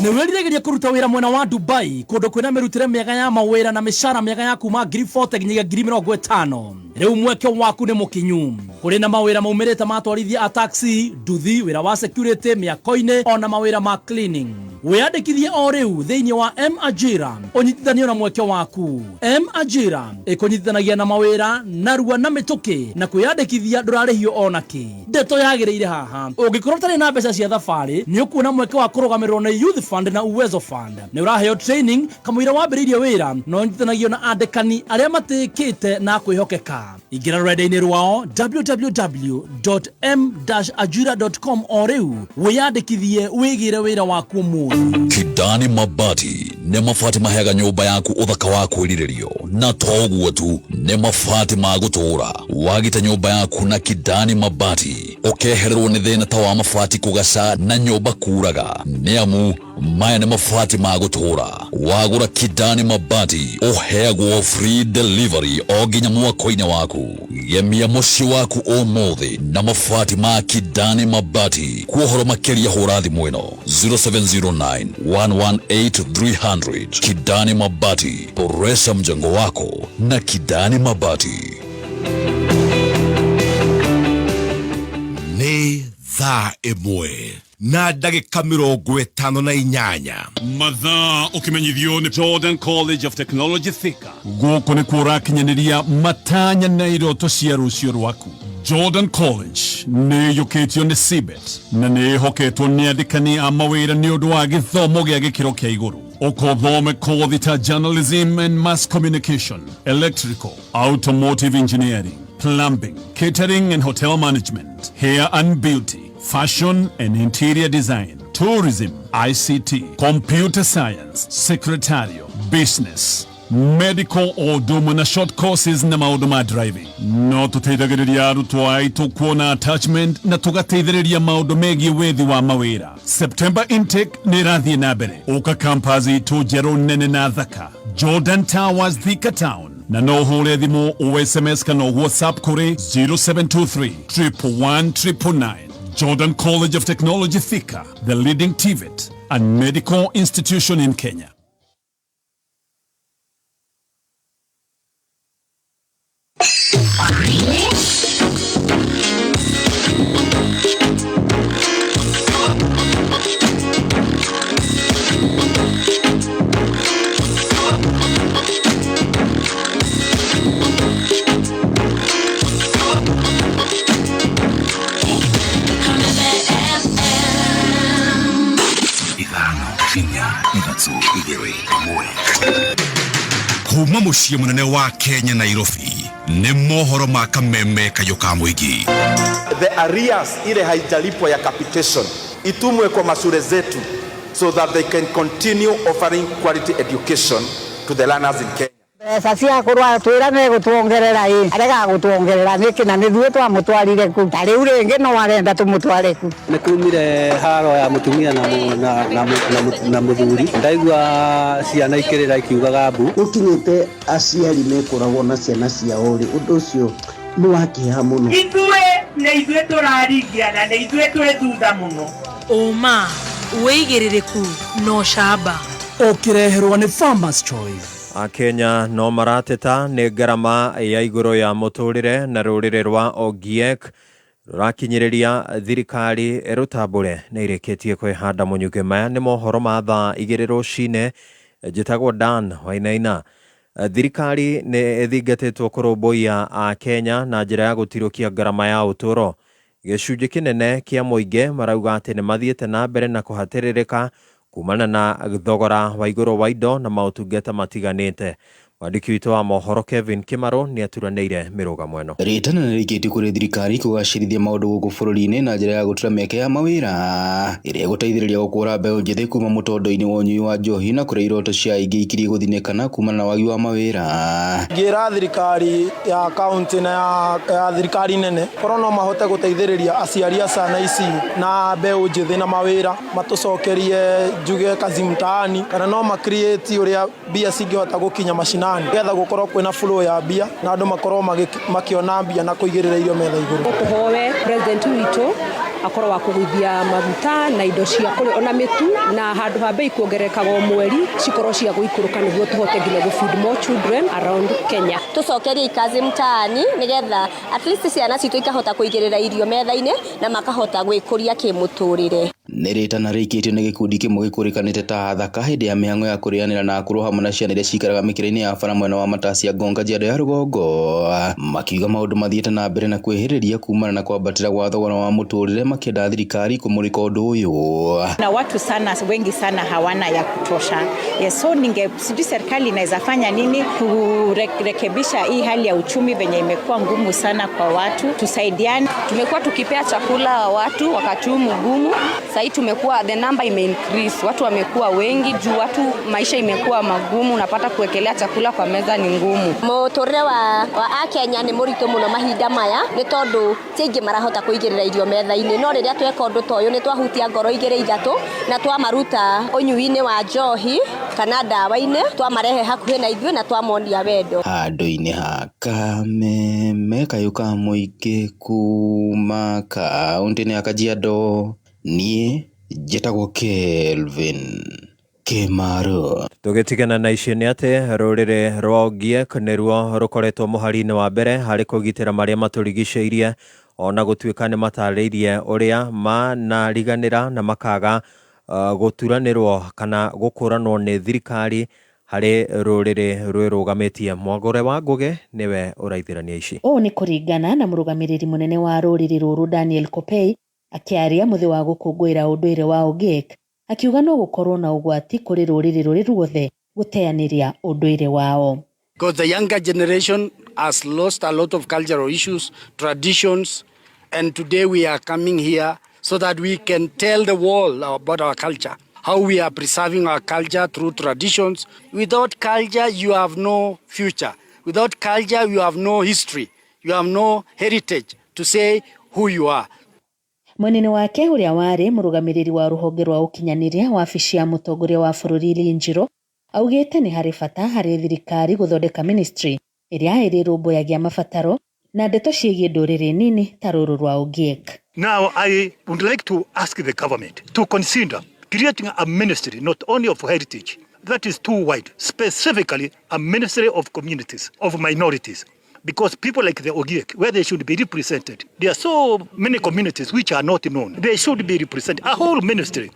Nĩ wĩriragĩria kũruta wĩra mwena wa Dubai, kũndũ kwĩna mĩrutĩre mĩega ya mawĩra na mĩcara mĩega ya kuma 40,000 nginyagia 50,000? Rĩu mweke waku nĩ mũkinyu. Kũrĩ na mawĩra maumĩrĩte ma atwarithia a taxi, nduthi, wĩra wa security mĩako-inĩ, ona mawĩra ma cleaning. Wĩyandĩkithie o rĩu thĩinĩ wa M Ajira, ũnyitithanio na mweke waku. M Ajira ĩkũnyitithanagia na mawĩra narua na mĩtũkĩ, na kwĩyandĩkithia ndũrarĩhio ona kĩ. Ndeto yagĩrĩire haha, ũngĩkorwo ũtarĩ na mbeca cia thabarĩ, nĩ ũkuona mweke wa kũrũgamĩrĩrwo nĩ Youth Fund na Uwezo Fund. Nĩ ũraheo training kamũira wambĩrĩirie wĩra, na ũnyitithanagio na andĩkani arĩa matĩkĩte na kwĩhokeka. Ingĩra rũrenda-inĩ rwao www.m-ajira.com o rĩu, wĩyandĩkithie, wĩgĩre wĩra waku ũmũthĩ. Kidani Mabati nĩ mabati maheaga nyũmba yaku ũthaka wa kwĩrirĩrio, na to ũguo tu, nĩ mabati ma gũtũũra. Wagita nyũmba yaku na Kidani Mabati, ũkehererwo nĩ thĩna ta wa mabati kũgaca na nyũmba kuraga, nĩ amu maya nĩ mabati ma gũtũũra. Wagũra Kidani Mabati ũheagwo free delivery o nginya mwako-inĩ waku. Gemia mũciĩ waku ũmũthĩ na mabati ma Kidani Mabati. Kwa ũhoro makĩria hũra thimũ ĩno 0709 118 300. Kidani Mabati, boresha mjengo wako na Kidani Mabati. Nĩ thaa 1:58. Mathaa ũkĩmenyithio nĩ Jordan College of Technology Thika. Gũkũ nĩ kuo ũrakinyanĩria matanya na iroto cia rũciũ rwaku. Jordan College nĩ ĩyũkĩtio nĩ CBET na nĩ ĩhoketwo nĩ andĩkani a mawĩra nĩ ũndũ wa gĩthomo gĩa gĩkĩro kĩa igũrũ. Ũkothome kothi ta journalism and mass communication, electrical, automotive engineering, plumbing, catering and hotel management, hair and beauty, fashion and interior design, tourism, ICT, computer science, secretarial, business, medical o ũndũ na short courses na maũndũ ma driving. No tũteithagĩrĩria arutwo aitũ kuona attachment na tũgateithĩrĩria maũndũ megiĩ wethi wa mawĩra. September intake nĩ ĩrathiĩ na mbere. Ũka campus itũ njerũ nene na thaka, Jordan Towers, Thika Town, na no ũhũre thimũ, o SMS kana WhatsApp kũrĩ 0723 111 999. Jordan College of Technology Thika, the leading TVET and medical institution in Kenya. 4 3 2 1. Kuma muciĩ mũnene wa Kenya Nairobi nĩ mohoro ma kameme kayũ ka mũingĩ. The arrears ile haijalipwa ya capitation itumwe kwa mashule zetu so that they can continue offering quality education to the learners in Kenya. Mbeca cia kũrwara twĩra nĩ gũtuongerera ĩ arega gũtuongerera nĩkĩ na nĩthuĩ twamũtwarire ku ta rĩu rĩngĩ no arenda tũmũtware ku. Nĩ kumire haro ya mũtumia na mũthuri ndaigua ciana ikĩrĩra ikiugaga mbu. Gũkinyĩte aciari mekoragwo na ciana ciao rĩ ũndũ ũcio nĩ wa kĩeha mũno. Ithuĩ nĩ ithuĩ tũraringia na nĩ ithuĩ twĩ thutha mũno. Ũma wĩigĩrĩrĩku na ũcamba ũkĩreherwo nĩ Farmers Choice. Akenya no marateta nĩ ngarama ya igũrũ ya mũtũrĩre na rũrĩrĩ rwa Ogiek rũrakinyĩrĩria thirikari ĩrũtambũre nĩ irĩkĩtie kwĩhanda mũnyugĩ. Maya nĩ mohoro ma thaa 2 rũcinĩ. Njĩtagwo Dan Wainaina. Thirikari nĩ ĩthingatĩtwo kũrũmbũiya Akenya na njĩra ya gũtirũkia ngarama ya ũtũũro. Gĩcunjĩ kĩnene kĩa mũingĩ marauga atĩ nĩ mathiĩte na mbere na kũhatĩrĩrĩka kumana na thogora wa igũrũ wa indo na maũtungata matiganĩte. Mwandĩki witũ wa mohoro Kevin Kimaro nĩ aturanĩire mĩrũgamo ĩno. Rĩtana nĩ rĩikĩtio kũrĩ thirikari kũgacĩrithia maũndũ gũkũ bũrũri-inĩ na njĩra ya gũtura mĩeke ya mawĩra ĩrĩa ĩgũteithĩrĩria gũkũra mbeũ njĩthĩ kuma mũtondo-inĩ wa ũnyui wa njohi na kũrĩa iroto cia aingĩ ikirie gũthinĩkana kumana na wagi wa mawĩra. Ngĩra thirikari ya kaunti na ya thirikari nene korwo no mahote gũteithĩrĩria aciari a ciana ici na mbeũ njĩthĩ na mawĩra matũcokerie njuge kazi mtaani kana no ma create ũrĩa mbia cingĩhota gũkinya macinani getha gũkorwo kwĩna flow ya mbia na andũ makorwo makĩona mbia na kũigĩrĩra irio metha igũrũ. Tũhoe president witũ akorwo wa kũgũithia maguta na indo cia kũrĩa ona mĩtu na handũ ha bei kuongererekaga o mweri cikorwo cia gũikũrũka nĩguo tũhote nginya gũ feed more children around Kenya. Tũcokerie ikazi mtaani nĩgetha at least ciana citũ ikahota kũigĩrĩra irio metha-inĩ na makahota gwĩkũria kĩmũtũrĩre. Nĩ rĩtana rĩikĩtio nĩ gĩkundi kĩmwe gĩkũrĩkanĩte ta athaka hĩndĩ ya mĩhang'o ya kũrĩanĩra na akũrũ hamwe na ciana iria cikaraga mĩkĩra-inĩ ya bara mwena wa Matasia Ngong Kajiado ya rũgongo makiuga maũndũ mathiĩte na mbere na kwĩhĩrĩria kumana na kwambatĩra gwa thogora wa mũtũrĩre makĩenda thirikari kũmũrĩka ũndũ ũyũ. Na watu sana wengi sana hawana ya kutosha. Yes, so ninge sijui serikali inaweza fanya nini kurekebisha hii hali ya uchumi venye imekuwa ngumu sana kwa watu. Tusaidiane. Tumekuwa tukipea chakula watu wakati huu mgumu. Sasa tumekuwa the number ime increase, watu wamekuwa wengi juu watu maisha imekuwa magumu, unapata kuwekelea chakula kwa meza ni ngumu. Mũtũrĩre wa Akenya nĩ mũritũ mũno mahinda maya nĩ tondũ ti aingĩ marahota kũigĩrĩra irio metha-inĩ no rĩrĩa tweka ũndũ ta ũyũ nĩ twahutia ngoro 2 3 na twamaruta ũnyui-inĩ wa njohi kana ndawa-inĩ twamarehe hakuhĩ na ithuĩ na twamonia wendo. Handũ-inĩ ha kameme kayũ ka mũingĩ kuma kaũntĩ-inĩ ya Kajiado niĩ njĩtagwo Kelvin Kimaro. Tũgĩtigana na icio nĩ atĩ rũrĩrĩ rwa Ogiek nĩruo rũkoretwo mũhari-inĩ wa mbere harĩ kũgitĩra marĩa matũrigicĩirie ona gũtuĩka nĩ matarĩirie ũrĩa manariganĩra na makaga gũturanĩrwo kana gũkũranwo nĩ thirikari harĩ rũrĩrĩ rwĩrũgamĩtie. Mwagũre wa Ngũgĩ nĩwe ũraithĩrania ici. Ũũ nĩ kũringana na mũrũgamĩrĩri mũnene wa rũrĩrĩ rũrũ Daniel Kopei akĩaria mũthĩ wa gũkũngũĩra ũndũire wa Ogiek akiuga no gũkorwo na ũgwati kũrĩ rũrĩrĩ rũrĩ ruothe gũteanĩria ũndũire wao. Because the younger generation has lost a lot of cultural issues, traditions, and today we are coming here so that we can tell the world about our culture, how we are preserving our culture through traditions. Without culture, you have no future. Without culture, you have no history. You have no heritage to say who you are. Mwena-inĩ wake ũrĩa warĩ mũrũgamĩrĩri wa rũhonge rwa ũkinyanĩria wabici ya mũtongoria wa bũrũri Lee Njiru augĩte nĩ harĩ bata harĩ thirikari gũthondeka ministry ĩrĩa ĩrĩrũmbũyagia mabataro na ndeto ciĩgiĩ ndũrĩrĩ nini ta rũrũ rwa Ogiek. Now I would like to ask the government to consider creating a ministry not only of heritage, that is too wide, specifically a ministry of communities, of minorities. Because people like the Ogiek, where they should be represented, there are so many communities which are not known. They should be represented, a whole ministry.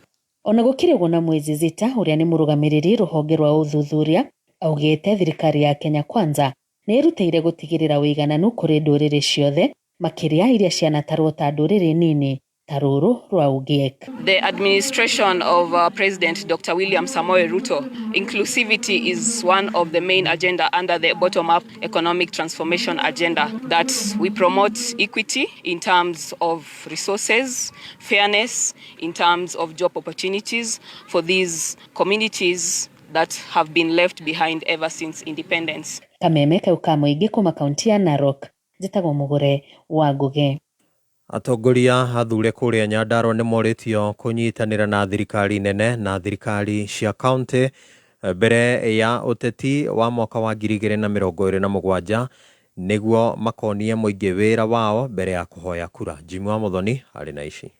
Ona gũkĩrĩ ũguo na Mwezi Zita ũrĩa nĩ mũrũgamĩrĩri rũhonge rwa ũthuthuria augĩte thirikari ya Kenya Kwanza nĩ ĩrutĩire gũtigĩrĩra ũigananu kũrĩ ndũrĩrĩ ciothe makĩria iria cianatarwo ta ndũrĩrĩ nini Ta rũrũ rwa Ogiek. The administration of President Dr. William Samoei Ruto, inclusivity is one of the main agenda under the bottom-up economic transformation agenda, that we promote equity in terms of resources, fairness in terms of job opportunities for these communities that have been left behind ever since independence. Kameme kau ka mũingĩ kuma kaunti ya Narok, njĩtagwo Mũgũre wa Ngũgĩ. Atongoria athure kũrĩa Nyandarua nĩ morĩtio kũnyitanĩra na thirikari nene na thirikari cia kaunti mbere ya ũteti wa mwaka wa 2027 nĩguo makonie mũingĩ wĩra wao mbere ya kũhoya kura. Jimmy wa Muthoni arĩ na ici.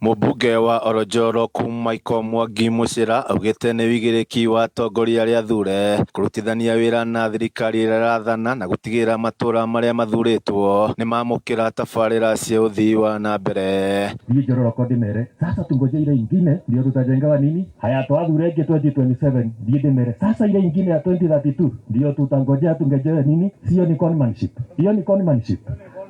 Mũmbunge wa Olojoro Michael Mwangi Muchira augĩte nĩ wĩigĩrĩrĩki wa atongoria arĩa athure kũrutithania wĩra na thirikari ĩrĩa ĩrathana na gũtigĩrĩra matũra marĩa mathurĩtwo nĩmamũkĩra tabarĩra cia ũthii wa na mbere. Thiĩ Njororoko ndĩmere sasa tungoje ile ingine ndio tutajengewa nini. Haya, twathure ĩngĩ 2027, thiĩ ndĩmere sasa ile ingine ya 2032 ndio tutangojea tungejewe nini. Sio ni conmanship, hiyo ni conmanship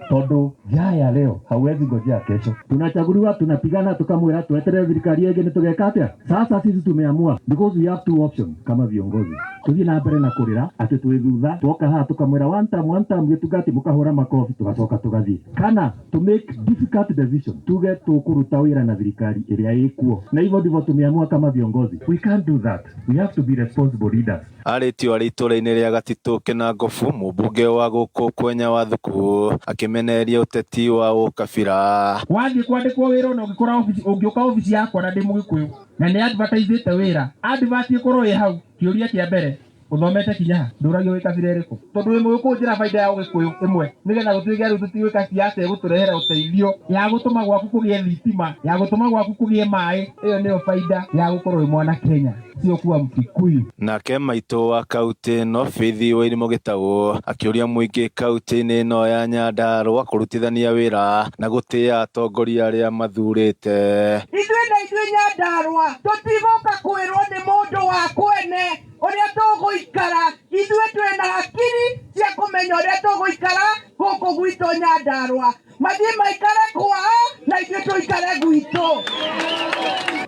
tondu njaa ya leo hauwezi ngojea kesho. Tunachaguliwa, tunapigana, tukamwira tweterere thirikari ĩngĩ nĩtũgeka atĩa. Sasa sisi tumeamua, because we have two options kama viongozi, tuthiĩ na mbere na kũrĩra atĩ twĩ thutha, twoka haha tukamwĩra one time, one time gĩtungati, mũkahũra makobi, tugacoka tũgathiĩ, kana to make difficult decision, tuge tũkũruta wĩra na thirikari ĩrĩa ĩkuo. Na hivyo ndivyo tumeamua kama viongozi. We can't do that, we have to be responsible leaders. Arĩtio arĩ itũra-inĩ rĩa Gatitũ Kĩnangobu, mũmbunge wa gũkũ Kwenya wa Thuku akĩmenereria ũteti wa ũkabira. Wathiĩ kwandĩkwo wĩra ona ũngĩkora obici, ũngĩũka obici yakwa na ndĩ mũgĩkũyũ na nĩ advertisĩte wĩra, advert ĩkorwo ĩ hau, kĩũria kĩa mbere ũthomete kinya ha, ndũragio wĩ kabira ĩrĩkũ, tondũ wĩ mũgĩkũyũ njĩra baida ya ũgĩkũyũ ĩmwe nĩgetha gũtuĩke rĩu tũtigwĩka siasa ĩgũtũrehera ũteithio ya gũtũma gwaku kũgĩe thitima, ya gũtũma gwaku kũgĩe maĩ. Ĩyo nĩyo baida ya gũkorwo wĩ mwana Kenya, sio kuwa Mkikuyu. Nake maitũ wa kaunti ĩno Faith Wairimu Gĩtaũ akĩũria mũingĩ kaunti-inĩ ĩno ya Nyandarua kũrutithania wĩra na gũtĩa atongoria arĩa mathurĩte. Ithuĩ na ithuĩ Nyandarua tũtigũka kwĩrwo nĩ mũndũ wa kwene ũrĩa tũgũikara. Ithuĩ twĩna hakiri cia kũmenya ũrĩa tũgũikara gũkũ gwitũ Nyandarua. Mathiĩ maikare kwao na ithuĩ tũikare gwitũ.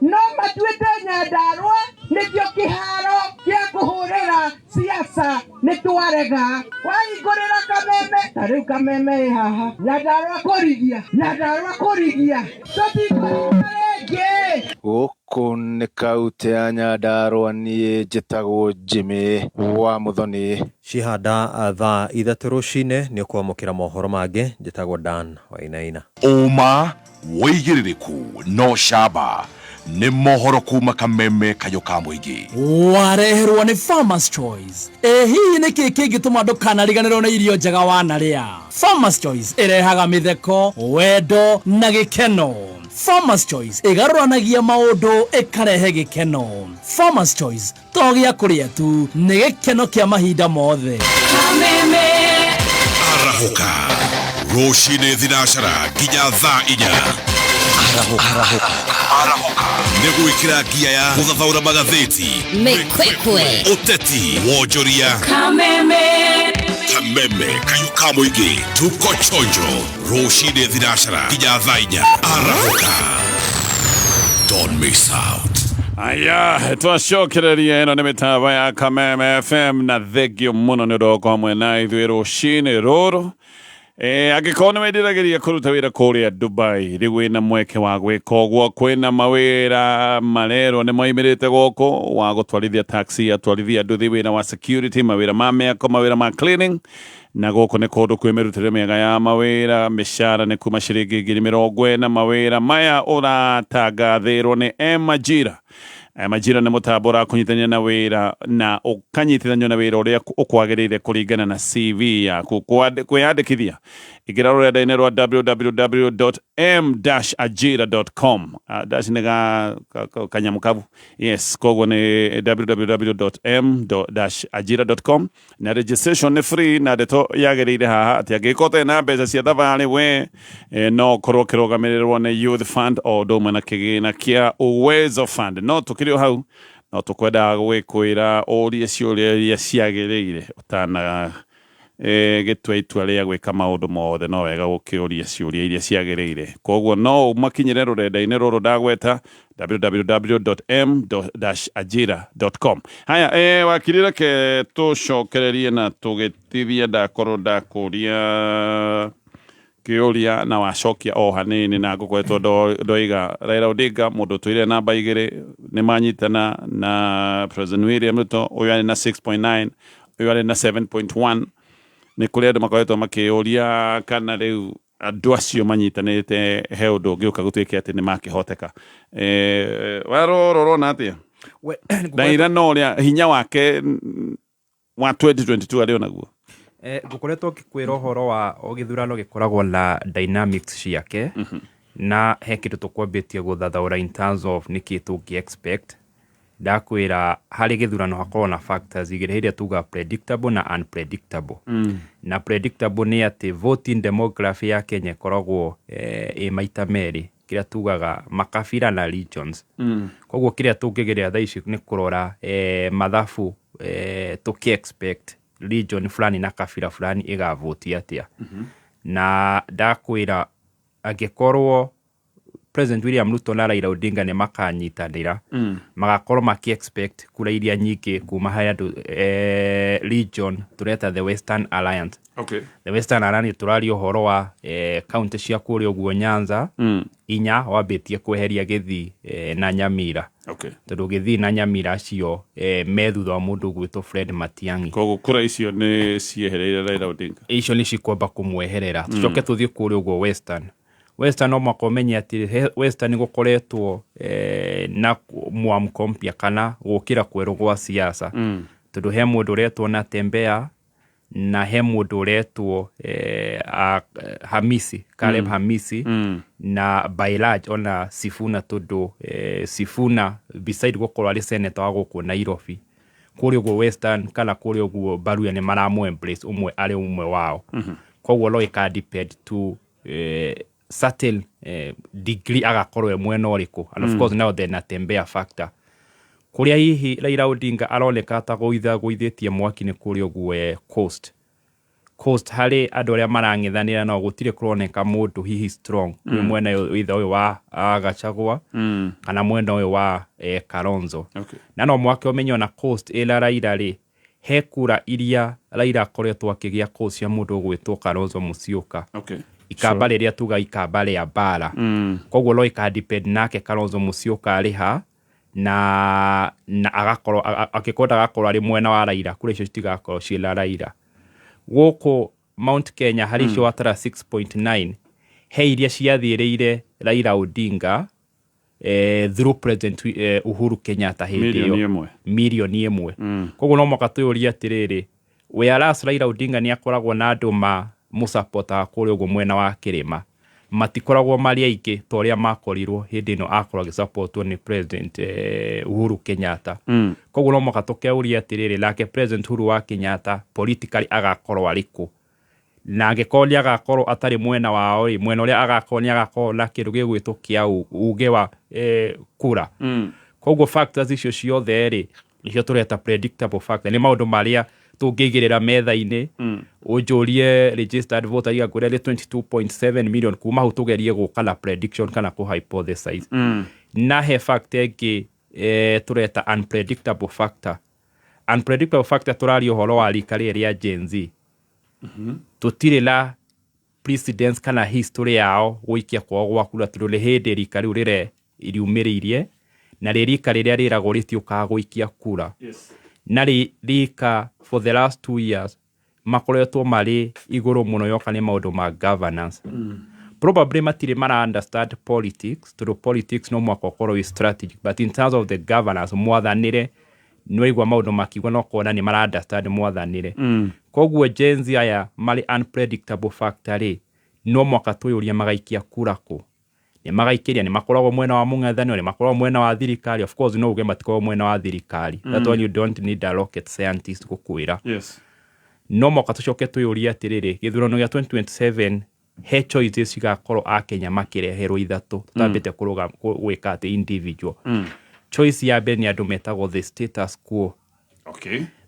No matuĩte Nyandarua nĩkĩo kĩharo kĩa kũhũrĩra siasa, nĩ twarega. Wahingũrĩra kameme, ta rĩu kameme ĩ haha, Nyandarua kũrigia, Nyandarua kũrigia, tũtikũrigia rĩngĩ. Gũkũ nĩ kaunti ya Nyandarua, niĩ njĩtagwo Jimmy wa Muthoni. Cihanda thaa 3 rũcinĩ nĩ ũkwamũkĩra mohoro mangĩ. Njĩtagwo Dan Wainaina. Ũma wĩigĩrĩrĩku no camba nĩ mohoro kuma Kameme kayũ ka mũingĩ. Wareherwo nĩ Farmers Choice. Ĩ hihi nĩ kĩĩ kĩngĩtũma ndũkanariganĩrwo nĩ irio njega wanarĩa? Farmers Choice ĩrehaga mĩtheko, wendo na gĩkeno. Farmers Choice ĩgarũranagia maũndũ ĩkarehe gĩkeno. Farmers Choice to gĩa kũrĩa tu, nĩ gĩkeno kĩa mahinda mothe. Kameme. Arahũka rũcinĩ thinacara nginya thaa 4. Arahũka nĩ gwĩkĩra ngia ya gũthathaũra magathĩti, Mĩkwekwe, ũteti, wonjoria. Kameme. Kameme kayũ ka mũingĩ, tuko chonjo rũcinĩ thinacara nginya thaa 4. Arahũka, don't miss out. Aya, twacokereria ĩno nĩ mĩtambo ya Kameme FM na thengio mũno nĩ ũndũ wa gũkorwo hamwe na ithuĩ rũcinĩ rũrũ. Angĩkorwo nĩ wĩriragĩria kũruta wĩra kũrĩa Dubai, rĩu wĩna mweke wa gwĩka ũguo. Kwĩna mawĩra marerwo nĩ moimĩrĩte gũkũ wa gũtwarithia taxi, atwarithia nduthi, wĩra wa security, mawĩra ma mĩako, mawĩra ma cleaning, na gũkũ nĩ kũndũ kwĩ mĩrutĩre mĩega ya mawĩra. Mĩcara nĩ kuma ciringi 40,000. Mawĩra maya ũratangathĩrwo nĩ M-Ajira. Majira nĩ mũtambo ũrakũnyitithania na wĩra na ũkanyitithanio na wĩra ũrĩa ũkwagĩrĩire kũringana na CV yaku. Kwĩyandĩkithia ingĩra rũrenda-inĩ rwa www.m-ajira.com. Dash nĩ kanyamũ kabu, yes, koguo nĩ www.m-ajira.com na registration nĩ free, na ndeto yagĩrĩire haha atĩ angĩkorwo ũtarĩ na mbeca cia thabarĩ we no ũkorwo ũkĩrũgamĩrĩrwo nĩ Youth Fund o ũndũ ũmwe na kĩgĩna kĩa Uwezo Fund. No tũkĩrĩ o hau no tũkwendaga gwĩkwĩra ũrie ciũria iria ciagĩrĩire ũtana Gĩtua itua rĩa gwĩka maũndũ mothe no wega gũkĩũria ciũria iria ciagĩrĩire. Koguo no ũmakinyĩre rũrenda-inĩ rũrũ ndagweta, www.m-ajira.com. Haya, wakiri, reke tũcokererie na tũgĩtithia. Ndakorwo ndakũria kĩũria na wacokia o hanini, na ngũkoretwo ndoiga Raila Odinga, mũndũ ũtũire namba 2, nĩ manyitana na President William Ruto. Ũyũ arĩ na 6.9, ũyũ arĩ na 7.1. Nĩ kũrĩ andũ makoretwo makĩũria kana rĩu andũ acio manyitanĩte he ũndũ ũngĩũka gũtuĩke atĩ nĩ makĩhoteka. Warora ũrona atĩa? Raila no ũrĩa hinya wake wa 2022 arĩ onaguo? Ngũkoretwo ngĩkwĩra ũhoro wa o gĩthurano gĩkoragwo na dynamics ciake, na he kĩndũ tũkwambĩtie gũthathaũra in terms of nĩkĩ tũngĩ expect. Ndakwĩra harĩ gĩthurano hakoragwo na factors igĩrĩ, hĩrĩa tugaga predictable na unpredictable. Na predictable nĩ atĩ voting demography ya Kenya ĩkoragwo ĩ maita merĩ, kĩrĩa tugaga makabira na regions. Koguo kĩrĩa tũngĩgeria thaa ici nĩ kũrora mathabu, tũkĩ expect region fulani na kabira fulani ĩgavoti atĩa. Na ndakwĩra angĩkorwo President William Ruto na Raila Odinga nĩ makanyitanĩra, magakorwo maki expect kura iria nyingĩ kuma harĩ andũ region tũreta the Western Alliance. The Western Alliance, tũraria ũhoro wa county cia kũrĩa ũguo Nyanza, inya wambĩtie kweheria Gĩthii na Nyamira, tondũ Gĩthii na Nyamira acio me thutha wa mũndũ ũgwĩtwo Fred Matiang'i. Koguo kura icio nĩ ciehereire Raila Odinga. Icio nĩ cikwamba kũmweherera. Tũcoke tũthiĩ kũrĩa ũguo Western. No mwaka ũmenye atĩ Western gũkoretwo na mwamko mpya kana gũkĩra kwerũ gwa siasa, tondũ he mũndũ ũretwo Natembeya na he mũndũ ũretwo Hamisi Caleb, Hamisi, na by large ona Sifuna, tondũ Sifuna beside gũkorwo arĩ senator wa gũkũ Nairobi, kũrĩa ũguo Western kana kũrĩa ũguo Baruya nĩ maramũ embrace ũmwe arĩ ũmwe wao. Koguo no ĩka depend to certain degree agakorwo e mwena ũrĩkũ. And of course now the Natembeya factor, kũrĩa hihi Raila Odinga aroneka ta gũitha gũithĩtie mwaki nĩ kũrĩa ũguo Coast, harĩ andũ arĩa marang'ethanĩra nao gũtirĩ kũroneka mũndũ hihi strong kwĩ mwena ũyũ, either ũyũ wa Gachagua kana mwena ũyũ wa Kalonzo. Na no mwake ũmenye ona Coast ĩna Raila rĩ, he kura iria Raila akoretwo akĩgĩa Coast cia mũndũ ũgwĩtwo Kalonzo Musyoka, ikamba rĩrĩa tuga ikamba rĩa mbara. Koguo no ĩka depend nake Kalonzo Musyoka arĩ ha, na agakorwo angĩkorwo ndagakorwo arĩ mwena wa Raila, kura icio citigakorwo ciĩna Raila. Gũkũ Mount Kenya harĩ icio watara 6.9, he iria ciathiĩrĩire Raila Odinga through President Uhuru Kenyatta hĩndĩ Mirioni ĩyo. 1. Mirioni 1. Koguo no mwaka twĩyũrie atĩrĩrĩ, whereas Raila Odinga nĩ akoragwo na andũ ma mũsapotaga kũrĩa ũguo mwena wa kĩrĩma, matikoragwo marĩ aingĩ ta ũrĩa makorirwo hĩndĩ ĩno akorwo agĩsapotwo nĩ President Uhuru Kenyatta. Koguo no mwaka tũkeuria atĩrĩrĩ, nake President Uhuru wa Kenyatta politically agakorwo arĩ kũ? Na angĩkorwo nĩ agakorwo atarĩ mwena wao rĩ, mwena ũrĩa agakorwo nĩ agakorwo na kĩndũ gĩgwĩtwo kĩa uge wa kura. Koguo factors icio ciothe rĩ, nĩcio tũreta predictable factor, nĩ maũndũ marĩa tũngĩigĩrĩra metha-inĩ. Ũnjũrie registered voter igakwĩra nĩ 22.7 million, kuma hau tũgerie gũka na prediction kana kũ hypothesize. Na he factor ĩngĩ tũreta unpredictable factor. Unpredictable factor, tũraria ũhoro wa rika rĩrĩ rĩa Gen Z. Tũtirĩ na precedence kana history yao gũikia kwao gwa kura, tondũ nĩ hĩndĩ rika rĩu rĩre riumĩrĩirie, na rĩ rika rĩrĩa rĩragwo rĩtiũkaga gũikia kura. Na rĩ rika for the last 2 years makoretwo marĩ igũrũ mũno yoka nĩ maũndũ ma governance. Probably matirĩ mara understand politics, tondũ politics no mwaka ũkorwo wĩ strategic, but in terms of the governance, mwathanĩre, nĩwaigua maũndũ makiuga no kuona nĩ mara understand mwathanĩre. Koguo Gen Z aya marĩ unpredictable factor rĩ, no mwaka twĩyũria magaikia kura kũ? Nĩ magaikĩria, nĩ makoragwo mwena wa mũng'ethanĩro, nĩ makoragwo mwena wa thirikari? Of course no uge matikoragwo mwena wa thirikari. That one you don't need a rocket scientist gũkwĩra. No mwaka tũcoke twĩyũrie atĩrĩrĩ, gĩthurano gĩa 2027 he choices cigakorwo akenya makĩreherwo ithatũ, tũtambĩte kũrũga gwĩka atĩ individual. Choice ya mbere nĩ andũ metagwo the status quo.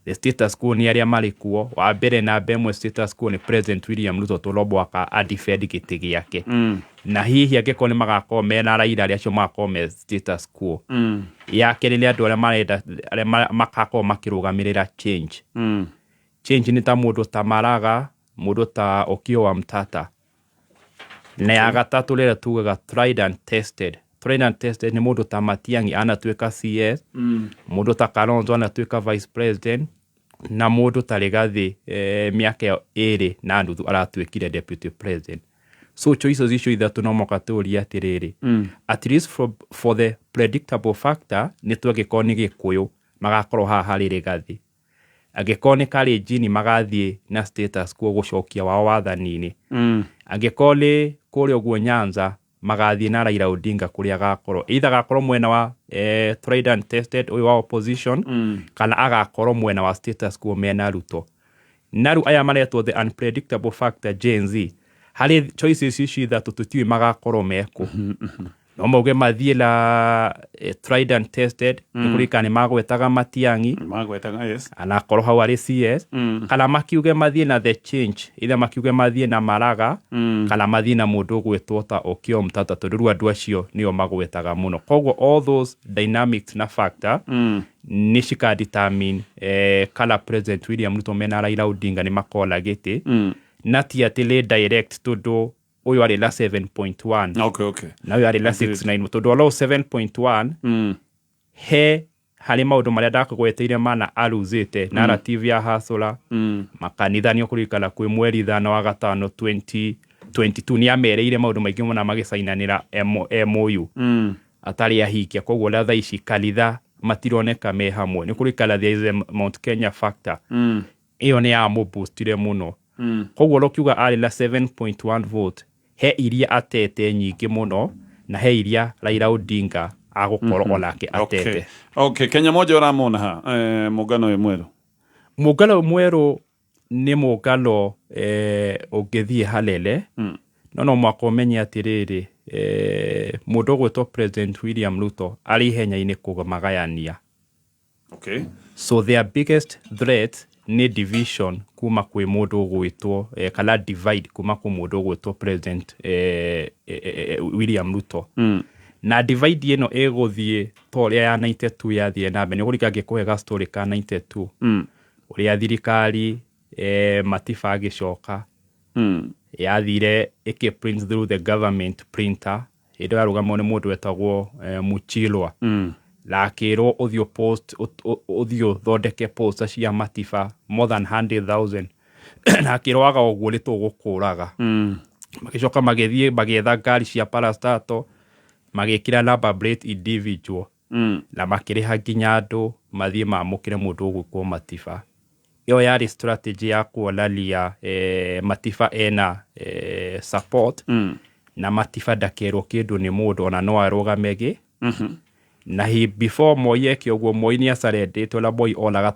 The status quo nĩ arĩa marĩ kuo. Wa mbere, namba ĩmwe status quo nĩ President William Ruto, tondũ no mũhaka adefend gĩtĩ gĩake. Na hihi angĩkorwo nĩ magakorwo mena Raila, arĩa acio magakorwo me status quo. Ya kerĩ nĩ andũ arĩa marenda, arĩa makakorwo makĩrũgamĩrĩra change. Change nĩ ta mũndũ ta Maraga, mũndũ ta Okiya Omtatah. Na ya gatatũ, rĩrĩa tugaga tried and tested, tried and tested nĩ mũndũ ta Matiang'i, anatuĩka CS, mũndũ ta Kalonzo anatuĩka vice president, na mũndũ ta Rigathi, mĩaka ĩyo 2.5 aratuĩkire deputy president. So choices icio ithatũ no mũhaka tũũrie atĩrĩrĩ, at least for the predictable factor, nĩ twangĩkorwo nĩ Gĩkũyũ magakorwo haha harĩ Rigathi, angĩkorwo nĩ Kalenjin magathiĩ na status quo gũcokia wao wathani-inĩ, angĩkorwo nĩ kũrĩa ũguo Nyanza magathiĩ na Raila Odinga kũrĩa agakorwo, either agakorwo mwena wa tried and tested ũyũ wa opposition, kana agakorwo mwena wa status quo mena Ruto. Na rĩu aya maretwo the unpredictable factor, Gen Z, harĩ choices ici ithatũ tũtiũĩ magakorwo mekũ. No mauge mathiĩ na tried and tested, nĩ kũririkana nĩ magwetaga Matiang'i. Magwetaga, yes. Anakorwo hau arĩ CS, kana makiuge mathiĩ na the change, either makiuge mathiĩ na Maraga, kana mathiĩ na mũndũ ũgwĩtwo ta Okiya Omtatah, tondũ rĩu andũ acio nĩo magwetaga mũno. Koguo all those dynamics na factor nĩ cika determine kana President William Ruto mena Raila Odinga nĩ makona gĩtĩ. Na ti atĩ nĩ direct, tondũ ũyũ arĩ na 7.1 na ũyũ arĩ na 69, tondũ olo 7.1 he harĩ maũndũ marĩa ndakũgweteire mana aruzĩte, narrative ya hasũra, makanitha. Nĩ ũkũririkana kwĩ mweri 5 wa gatano 2022 nĩ amereire maũndũ maingĩ mũno magĩcainanĩra MOU atarĩ ahikia. Koguo na thaa ici kanitha matironeka me hamwe. Nĩ kũririkana there is a Mount Kenya factor, ĩyo nĩ yamũboostire mũno. Koguo rũkiuga arĩ na 7.1 vote, he iria atete nyingĩ mũno na he iria Raila Odinga agũkorwo onake atete. Okay, Kenya Moja ũramona ha mũngano ũyũ mwerũ? Mũngano ũyũ mwerũ nĩ mũngano ũngĩthiĩ hanene, no no mũhaka ũmenye atĩrĩrĩ, mũndũ ũgwĩtwo President William Ruto arĩ ihenya-inĩ kũmagayania. So their biggest threat nĩ division kuma kwĩ mũndũ ũgwĩtwo kana divide kuma kwĩ mũndũ ũgwĩtwo President William Ruto. Na divide ĩno ĩgũthiĩ ta ũrĩa ya 92 yathire na mbere. Nĩ ũkũririkana ngĩkũhe ga story ka 92, ũrĩa thirikari Matiba agĩcoka yathire ĩkĩ print through the government printer. Hĩndĩ ĩyo yarũgamwo nĩ mũndũ wetagwo Muchilwa, na akĩrwo ũthiĩ post, ũthiĩ ũthondeke poster cia Matiba more than 100,000, na akĩrwo waga ũguo nĩ tũgũkũraga. Magĩcoka magĩthiĩ magĩetha ngari cia parastato, magĩkĩra number plate individual, na makĩrĩha nginya andũ mathiĩ mamũkĩre mũndũ ũgwĩkwo Matiba. Ĩyo yarĩ strategy ya kuonania Matiba ena support, na Matiba ndakerwo kĩndũ nĩ mũndũ, ona no arũgame gĩ. Na he before Moi eke ũguo, Moi nĩ acarendĩtwo na Moi onaga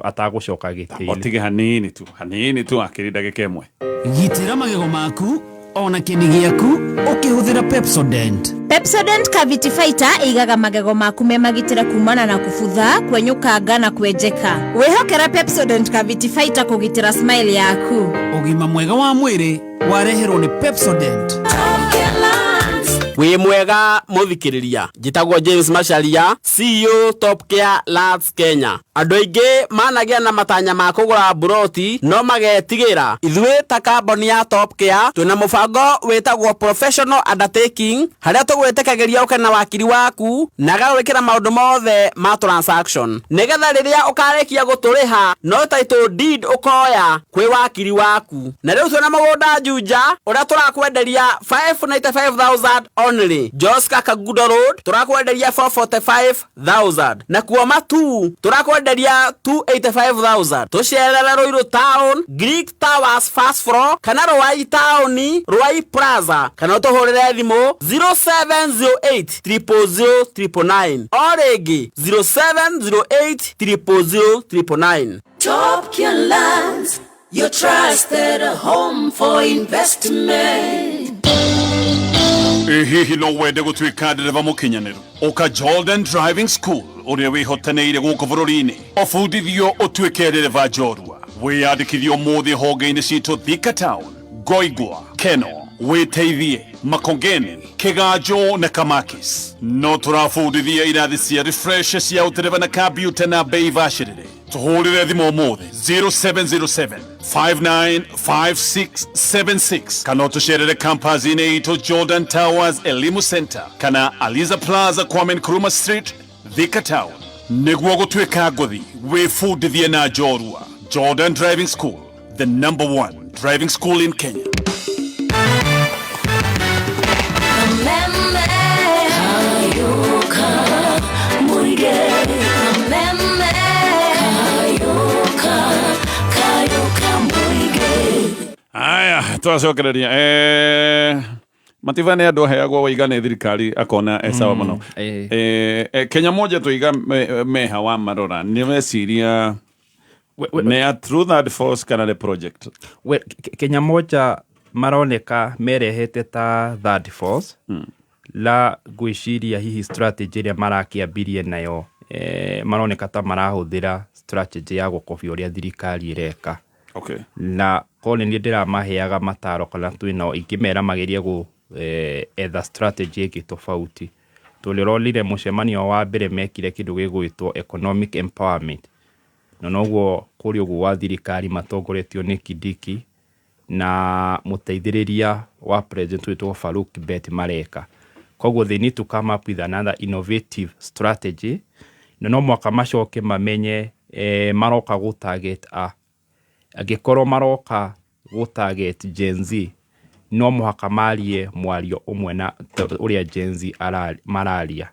atagũcoka gĩtĩ-inĩ. Otige hanini tu, hanini tu, akĩri ndagĩka 1. Gitĩra magego maku ona kĩni gĩaku ũkĩhũthĩra Pepsodent. Pepsodent Cavity Fighter ĩigaga magego maku me magitĩre kumana na kubutha, kwenyũkanga na kwenjeka. Wĩhokera Pepsodent Cavity Fighter kũgitĩra smile yaku. Ũgima mwega wa mwĩrĩ wareherwo nĩ Pepsodent. Wĩ mwega mũthikĩrĩria, njĩtagwo James Macharia, CEO Top Care Lands Kenya. Andũ aingĩ managĩa na matanya ma kũgũra mburoti no magetigĩra. Ithuĩ ta kambuni ya Top Care twĩna mũbango wĩtagwo professional undertaking, harĩa tũgwĩtĩkagĩria ũke na wakiri waku na agagwĩkĩra maũndũ mothe ma transaction, nĩgetha rĩrĩa ũkarĩkia gũtũrĩha no title deed ũkoya kwĩ wakiri waku. Na rĩu twĩna mũgũnda Juja ũrĩa tũrakwenderia 595,000 only. Joska Kangundo Road tũrakwenderia 445,000, na kuo Matu tũrakwenderia 285,000. Tũcerere Ruiru Town, Greek Towers first floor, kana Ruai Town, Ruai Plaza, kana ũtũhũrĩre thimũ 0708 000 999. O rĩngĩ 0708 000 999. Top Care Lands, your trusted home for investment. Ĩ hihi no wende gũtuĩka ndereba mũkinyanĩru? Ũka Jordan Driving School. Ũrĩa wĩhotanĩire gũkũ bũrũri-inĩ. Ũbundithio ũtuĩke ndereba njorua. Wĩyandĩkithie ũmũthĩ honge-inĩ citũ Thika Town, Ngoingwa, Keno, Wĩteithie, Makongeni, Kĩganjo na Kamakis. No tũrabundithia irathi cia refresh cia ũtereba na kambiuta na bei bacĩrĩre. Tũhũrĩre thimũ ũmũthĩ 0707 595676 kana ũtũcerere campus-inĩ itũ Jordan Towers Elimu Center kana Aliza Plaza, Kwame Nkrumah Street, Thika Town. Nĩguo gũtuĩka ngũthi, wĩbundithie na njorua. Jordan Driving School, the number one driving school in Kenya. Kameme Kayuka Muige. Kameme Kayuka Kayuka Muige. Aya, twacokereria Mativa nĩ andũ aheagwo waiga nĩ thirikari akona e sawa mũno. Kenya Moja tuiga meha wa marora nĩ meciria nĩ a true third force kana nĩ project? Well, Kenya Moja maroneka merehete ta third force la ngwĩciria hihi strategy ĩrĩa marakĩambirie nayo, maroneka ta marahũthĩra strategy ya gũkobia ũrĩa thirikari ĩreka. Na korwo nĩ niĩ ndĩramaheaga mataro kana twĩnao, ingĩmera magerie gũ etha strategy ĩngĩ tofauti, tondũ ũronire mũcemanio wa mbere mekire kĩndũ gĩgwĩtwo economic empowerment, na noguo kũrĩa ũguo wa thirikari matongoretio nĩ Kindiki na mũteithĩrĩria wa president wĩtwo Farouk Kibet mareka. Koguo they need to come up with another innovative strategy, na no mwaka macoke mamenye maroka gũ target a angĩkorwo maroka gũ target Gen Z, no mũhaka marie mwario ũmwe na ũrĩa Gen Z mararia.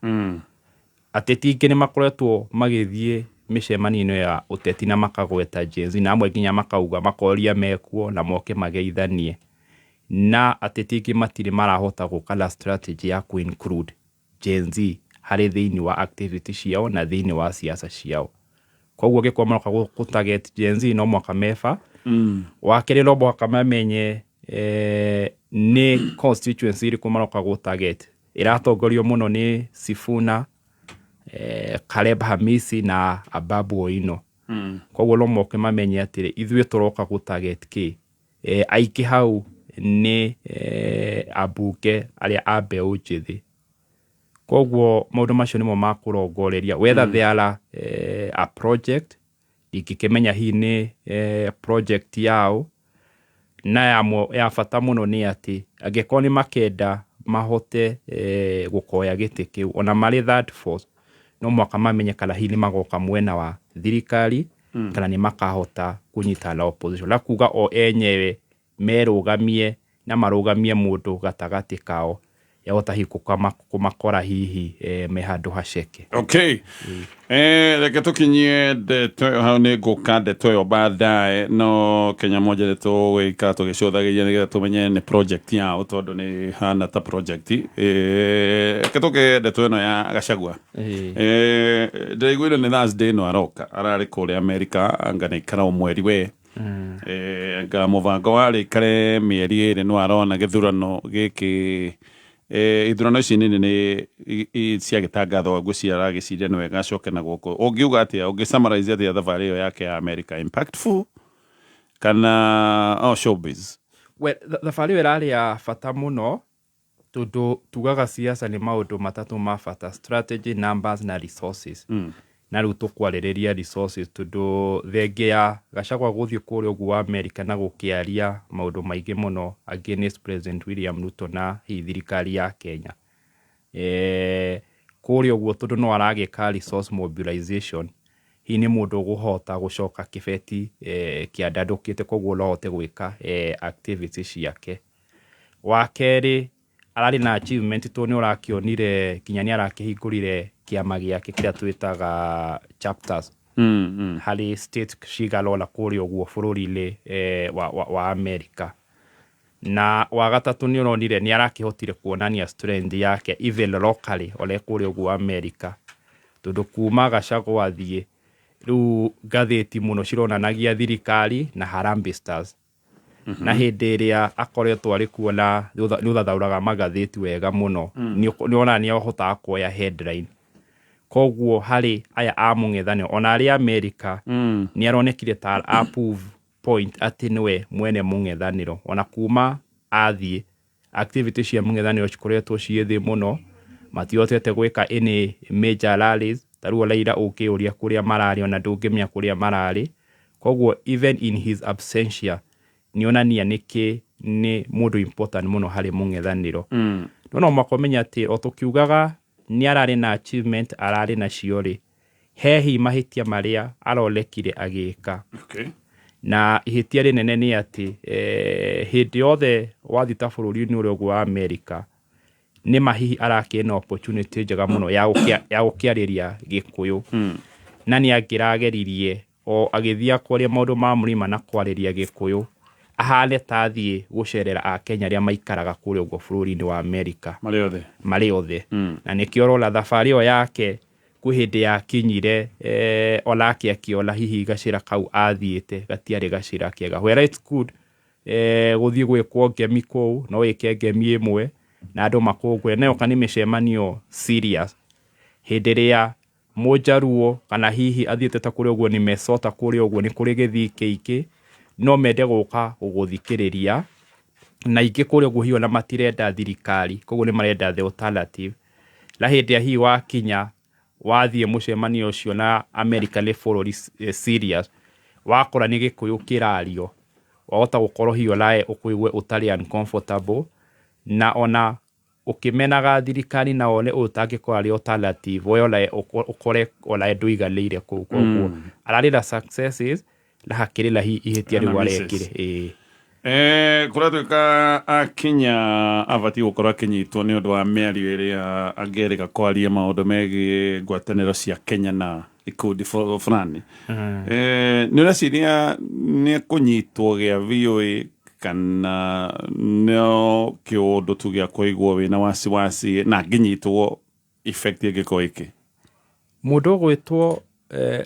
Ateti aingĩ nĩ makoretwo magĩthiĩ mĩcemanio-inĩ ya ũteti na makagweta Gen Z, na amwe nginya makauga makoria mekuo na moke mageithanie, na ateti aingĩ matirĩ marahota gũka na strategy ya kũ include Gen Z harĩ thĩinĩ wa activity ciao na thĩinĩ wa siasa ciao. Koguo angĩkorwo maroka gũ target Gen Z, no mũhaka meba. Wa kerĩ, no mũhaka mamenye nĩ constituency ĩrĩkũ maroka gũ target. Ĩratongorio mũno nĩ Sifuna, Caleb Hamisi na Ababu Owino. Koguo no moke mamenye atĩrĩ, ithuĩ tũroka gũ target kĩ. Aingĩ hau nĩ ambunge arĩa a mbeũ njĩthĩ. Koguo maũndũ macio nĩmo makũrongoreria whether they are a project. Ndingĩkĩmenya hihi nĩ project yao. Na ya bata mũno nĩ atĩ angĩkorwo nĩ makenda mahote gũkoya gĩtĩ kĩu ona marĩ third force, no mũhaka mamenye kana hihi nĩ magoka mwena wa thirikari kana nĩ makahota kũnyitana na opposition, na kuga o enyewe merũgamie na marũgamie mũndũ gatagatĩ kao, yahota hihi kũmakora hihi me handũ haceke. Okay. Reke tũkinyie ndeto ĩyo hau, nĩ ngũka ndeto ĩyo baadaye. No Kenya Moja nĩ tũgũikara tũgĩcũthagĩria nĩgetha tũmenye nĩ project yao, tondũ nĩ hana ta project. Reke tũke ndeto ĩno ya Gachagua. Ndĩraiguire nĩ Thursday ĩno aroka, ararĩ kũrĩa America, anga nĩ ikara o mweri we. Anga mũbango warĩ ikare mĩeri 2, no arona gĩthurano gĩkĩ, ithurano ici nini nĩ ciagĩtangathwo, ngwĩciria aragĩciria nĩ wega acoke na gũkũ. Ũngiuga atĩa, ũngĩ summarize atĩa thabarĩ ĩyo yake ya America, impactful kana showbiz? Well, thabarĩ ĩyo ĩrarĩ ya bata mũno, tondũ tugaga siasa nĩ maũndũ matatũ ma bata: strategy, numbers na resources. Na rĩu tũkwarĩrĩria resources, tondũ thengia ya Gachagua gũthiĩ kũrĩa ũguo wa America na gũkĩaria maũndũ maingĩ mũno against President William Ruto na hihi thirikari ya Kenya, kũrĩa ũguo, tondũ no aragĩka resource mobilization, hihi nĩ mũndũ ũgũhota gũcoka kĩbeti kĩandandũkĩte, koguo no ahote gwĩka activity ciake. Wa kerĩ, ararĩ na achievement, tondũ nĩ ũrakĩonire nginya nĩ arakĩhingũrire kĩama gĩake kĩrĩa twĩtaga chapters harĩ state cigana ũna kũrĩa ũguo bũrũri-inĩ wa America. Na wa gatatũ, nĩ ũronire nĩ arakĩhotire kuonania strength yake even locally ona kũrĩa ũguo America, tondũ kuma Gachagua athiĩ, rĩu ngathĩti mũno cironanagia thirikari na Harambee Stars. Na hĩndĩ ĩrĩa akoretwo arĩ kuo na nĩ ũthathaũraga magathĩti wega mũno, nĩ ũrona nĩ ahotaga kuoya headline. Koguo harĩ aya a mũng'ethanĩro ona arĩa Amerika nĩ aronekire ta a prove point atĩ nĩwe mwene mũng'ethanĩro. Ona kuma athiĩ, activity cia mũng'ethanĩro cikoretwo ciĩ thĩ mũno, matihotete gwĩka any major rallies. Ta rĩu Raila ũngĩũria kũrĩa mararĩ, ona ndũngĩmenya kũrĩa mararĩ. Koguo even in his absentia nĩonania nĩkĩ nĩ mũndũ important mũno harĩ mũng'ethanĩro. No no mũhaka ũmenye atĩ o tũkiugaga nĩ ararĩ na achievement ararĩ nacio rĩ, he hihi mahĩtia marĩa aronekire agĩka. Na ihĩtia rĩnene nĩ atĩ hĩndĩ yothe wathiĩ ta bũrũri-inĩ ũrĩa ũguo wa America, nĩ ma hihi arakĩrĩ na opportunity njega mũno ya gũkĩarĩria Gĩkũyũ. Na nĩ angĩrageririe o agĩthiĩ kwaria maũndũ ma mũrĩma na kwarĩria Gĩkũyũ, ahane ta athiĩ gũcerera Akenya arĩa maikaraga kũrĩa ũguo bũrũri-inĩ wa America. Marĩ othe. Marĩ othe. Na nĩkĩo ũrona thabarĩ ĩyo yake kwĩ hĩndĩ yakinyire onake akĩona hihi gacĩra kau athiĩte gatiarĩ gacĩra kega. Whereas it's good gũthiĩ gwĩkwo ngemi kũu, no wĩke ngemi ĩmwe na andũ makũngũĩre, no yoka nĩ mĩcemanio serious. Hĩndĩ ĩrĩa Mũnjaruo kana hihi athiĩte ta kũrĩa ũguo nĩ Mesota kũrĩa ũguo nĩ kũrĩ gĩthii kĩingĩ, no mende gũka gũgũthikĩrĩria, na ingĩ kũrĩa ũguo hihi ona matirenda thirikari, koguo nĩ marenda the alternative. Na hĩndĩ ĩrĩa hihi wakinya wathiĩ mũcemanio ũcio na America nĩ bũrũri serious, wakora nĩ Gĩkũyũ kĩrario, wahota gũkorwo hihi onawe ũkũigua ũtarĩ uncomfortable, na ona ũkĩmenaga thirikari na wone ũyũ ũtangĩkorwo arĩ alternative, we onawe ũkore onawe ndũiganĩire kũu. Koguo ararĩ na successes na hakĩrĩ na ihĩtia rĩu arekire. Ĩĩ. Kũratuĩka akinya abatiĩ gũkorwo akĩnyitwo nĩ ũndũ wa mĩario ĩrĩa angĩrĩga kwaria maũndũ megiĩ ngwatanĩro cia Kenya na ikundi fulani. Nĩ ũreciria nĩ kũnyitwo gĩa VOA kana no kĩũndũ tu gĩa kũigwo wĩna wasiwasi, na angĩnyitwo effect ĩngĩkorwo ĩkĩ? Mũndũ ũgwĩtwo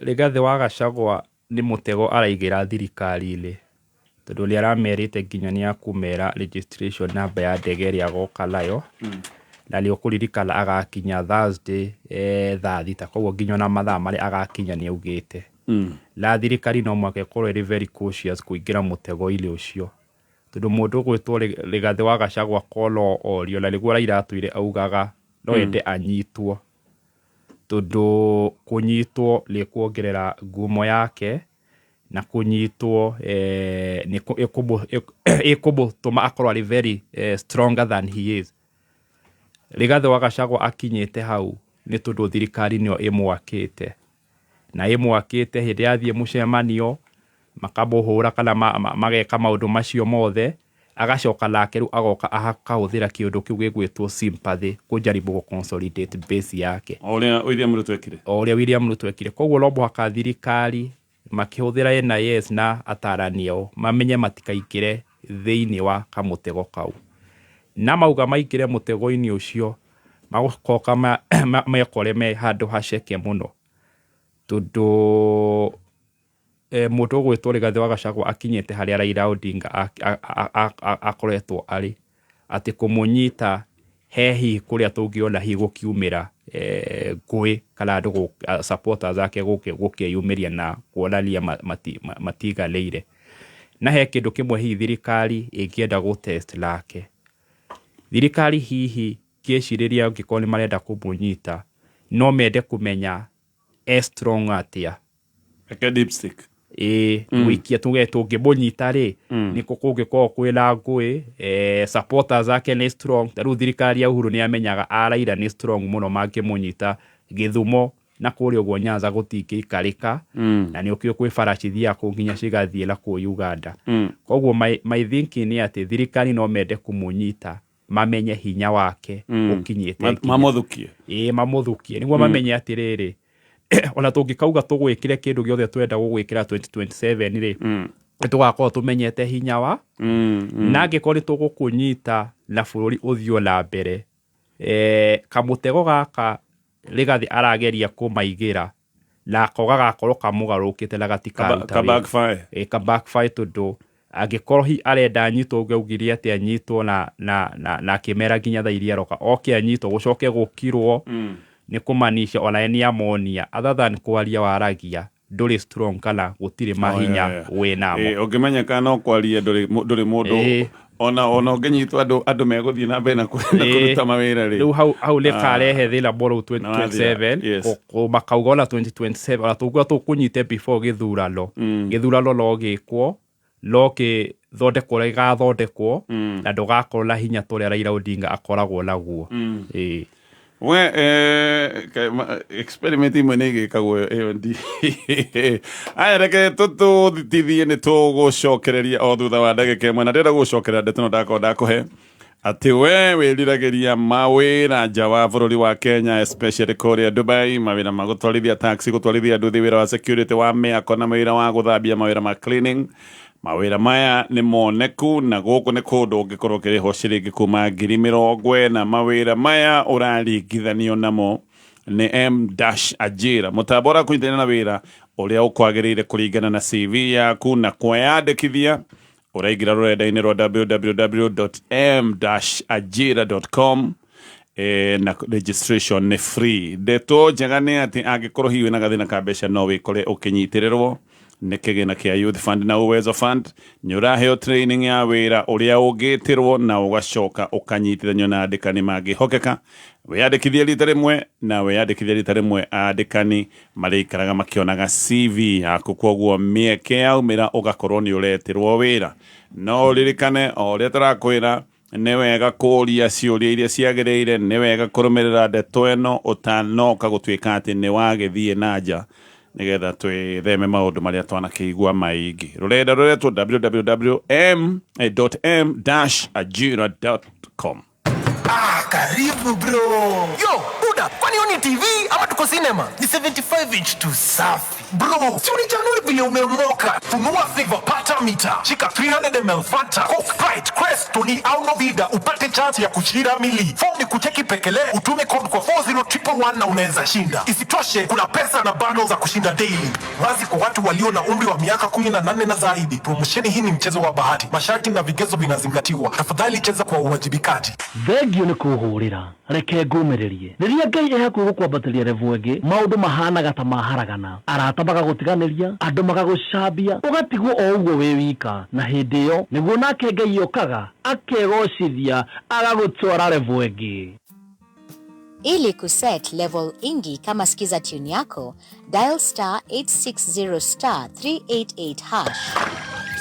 Rigathĩ wa Gachagua nĩ mũtego araigĩra thirikari-inĩ, tondũ nĩ aramerĩte nginya nĩ akũmera registration number ya ndege ĩrĩa agoka nayo, na nĩ ũkũririkana agakinya Thursday thaa 6, koguo nginya ona mathaa marĩa agakinya nĩ augĩte. Na thirikari no mũhaka ĩkorwo ĩrĩ very cautious kũingĩra mũtego-inĩ ũcio, tondũ mũndũ ũgwĩtwo Rigathĩ wa Gachagua korwo orio, na nĩguo Raila atũire augaga no ende anyitwo, tondũ kũnyitwo nĩ kuongerera ngumo yake, na kũnyitwo nĩ ĩkũmũtũma akorwo arĩ very stronger than he is. Rigathĩ wa Gachagua akinyĩte hau nĩ tondũ thirikari nĩyo ĩmwakĩte, na ĩmwakĩte hĩndĩ yathiĩ mũcemanio makamũhũra kana mageka maũndũ macio mothe, agacoka nake rĩu agoka akahũthĩra kĩũndũ kĩu gĩgwĩtwo sympathy kũjaribu gũ consolidate base yake. O ũrĩa William Ruto ekire. O ũrĩa William Ruto ekire. Koguo no mũhaka thirikari makĩhũthĩra NIS na atarani ao mamenye matikaingĩre thĩinĩ wa kamũtego kau, na mauga maingĩre mũtego-inĩ ũcio magũcoka mekore me handũ haceke mũno, tondũ mũndũ ũgwĩtwo Rigathĩ wa Gachagua akinyĩte harĩa Raila Odinga akoretwo arĩ, atĩ kũmũnyita he hihi kũrĩa tũngĩona hihi gũkiumĩra ngũĩ kana andũ supporters ake gũkĩyumĩria na kuonania matiganĩire. Na he kĩndũ kĩmwe hihi thirikari ĩngĩenda gũ test nake. Thirikari hihi kĩcirĩria angĩkorwo nĩ marenda kũmũnyita, no mende kũmenya e strong atĩa. Eke dipstick. Ĩĩ, gũikia tuge tũngĩmũnyita rĩ, nĩkũ kũngĩkorwo kwĩna ngũĩ, supporters ake nĩ strong. Ta rĩu thirikari ya Uhuru nĩ yamenyaga a Raila nĩ strong mũno, mangĩmũnyita Gĩthumo na kũrĩa ũguo Nyanza gũtingĩikarĩka, na nĩ ũkĩũĩ kwĩ bara cithiaga kũu nginya cigathiĩ na kũu Uganda. Koguo my thinking nĩ atĩ thirikari no mende kũmũnyita mamenye hinya wake ũkinyĩte nginya. Mamũthukie. Ĩĩ, mamũthukie nĩguo mamenye atĩrĩrĩ, ona tũngĩkauga tũgwĩkĩre kĩndũ gĩothe twenda gũgwĩkĩra 2027 rĩ, nĩ tũgakorwo tũmenyete hinya wa na angĩkorwo nĩ tũgũkũnyita na bũrũri ũthiĩ na mbere. Kamũtego gaka Rigathĩ arageria kũmaigĩra nako gagakorwo kamũgarũrũkĩte na gatikaruta Ka wĩra. Backfire. Ĩ, ka backfire, tondũ angĩkorwo hihi arenda anyitwo ũguo augire atĩ anyitwo na akĩmera nginya thaa iria aroka oke anyitwo gũcoke gũkirwo. Nĩ kũmanisha onaye nĩ amonia other than kwaria waragia ndũrĩ strong kana gũtirĩ mahinya wĩ namo. Ũngĩmenyeka no kwaria ndũrĩ ndũrĩ mũndũ ona ũngĩnyitwo andũ megũthiĩ na mbere na kũruta mawĩra rĩ. Rĩu hau nĩ karehe thĩna mũno Na wathira, 2027. Yes. Makauga ona 2027 ona tũkuga tũkũnyite before gĩthurano. Gĩthurano no gĩkwo, no gĩthondekwo ũrĩa gĩgathondekwo, na ndũgakorwo na hinya ta ũrĩa Raila Odinga akoragwo naguo. Ĩĩ. We experiment imwe nĩ igĩkagwo ĩyo ndi aya. Reke tũtũthitithie, nĩ tũgũcokereria o thutha wa ndagĩka ĩmwe, na ndĩrenda gũgũcokerera ndeto no ndakorwo ndakũhe atĩ we wĩriragĩria mawĩra nja wa bũrũri wa Kenya, especially kũrĩa Dubai, mawĩra ma gũtwarithia taxi, gũtwarithia nduthi, wĩra wa security wa mĩako na wĩra wa gũthambia, mawĩra ma cleaning. Mawĩra maya nĩ moneku na gũkũ nĩ kũndũ ũngĩkorwo ũkĩrĩhwo ciringi kuma 40,000. Mawĩra maya ũraringithanio namo nĩ M dash Ajira, mũtambo ũrakũnyitania na wĩra ũrĩa ũkwagĩrĩire kũringana na CV yaku. Na kweyandĩkithia ũraingĩra rũrenda-inĩ rwa www.m-ajira.com, na registration nĩ free. Ndeto njega nĩ atĩ angĩkorwo hihi wĩna gathĩna ka mbeca, no wĩkore ũkĩnyitĩrĩrwo nĩ kĩgĩna kĩa Youth Fund na Uwezo Fund. Nĩ ũraheo training ya wĩra ũrĩa ũngĩtĩrwo na ũgacoka ũkanyitithanio na andĩkani mangĩhokeka. Wĩyandĩkithie rita rĩmwe, na wĩyandĩkithie rita rĩmwe, andĩkani marĩikaraga makĩonaga CV yaku, koguo mĩeke yaumĩra ũgakorwo nĩ ũretĩrwo wĩra. No ũririkane o ũrĩa tũrakwĩra, nĩ wega kũũria ciũria iria ciagĩrĩire, nĩ wega kũrũmĩrĩra ndeto ĩno ũtanoka gũtuĩka atĩ nĩ wagĩthiĩ na nja, nĩgetha twĩtheme maũndũ marĩa twanakĩigua maingĩ. Rũrenda rũretwo www.m.m-ajira.com. Ah, karibu bro. Yo, buda, kwani hiyo ni TV ama tuko cinema? Ni 75 inch tu safi. Bro, si unichanue vile umeomoka. Funua Flavor Pata Mita. Shika 300 ml Fanta, Coke, Sprite, Krest, Tony au Novida upate chance ya kushinda mili. Form ni kucheki pekele, utume code kwa 40111 na unaweza shinda. Isitoshe, kuna pesa na bundles za kushinda daily. Wazi kwa watu walio na umri wa miaka 18 na zaidi. Promosheni hii ni mchezo wa bahati. Masharti na vigezo vinazingatiwa. Tafadhali cheza kwa uwajibikaji. Thengio nĩ kũhũrĩra, reke ngũmĩrĩrie. Rĩrĩa Ngai ĩ hakuhĩ gũkwambatĩria level ĩngĩ, maũndũ mahanaga ta maharagana, arata magagũtiganĩria, andũ magagũcambia, ũgatigwo o ũguo wĩ wika. Na hĩndĩ ĩyo nĩguo nake Ngai okaga akegocithia, agagũtwara level ĩngĩ. Ili kuset level ingi kama Skiza tune yako, dial star 860 star 388 hash.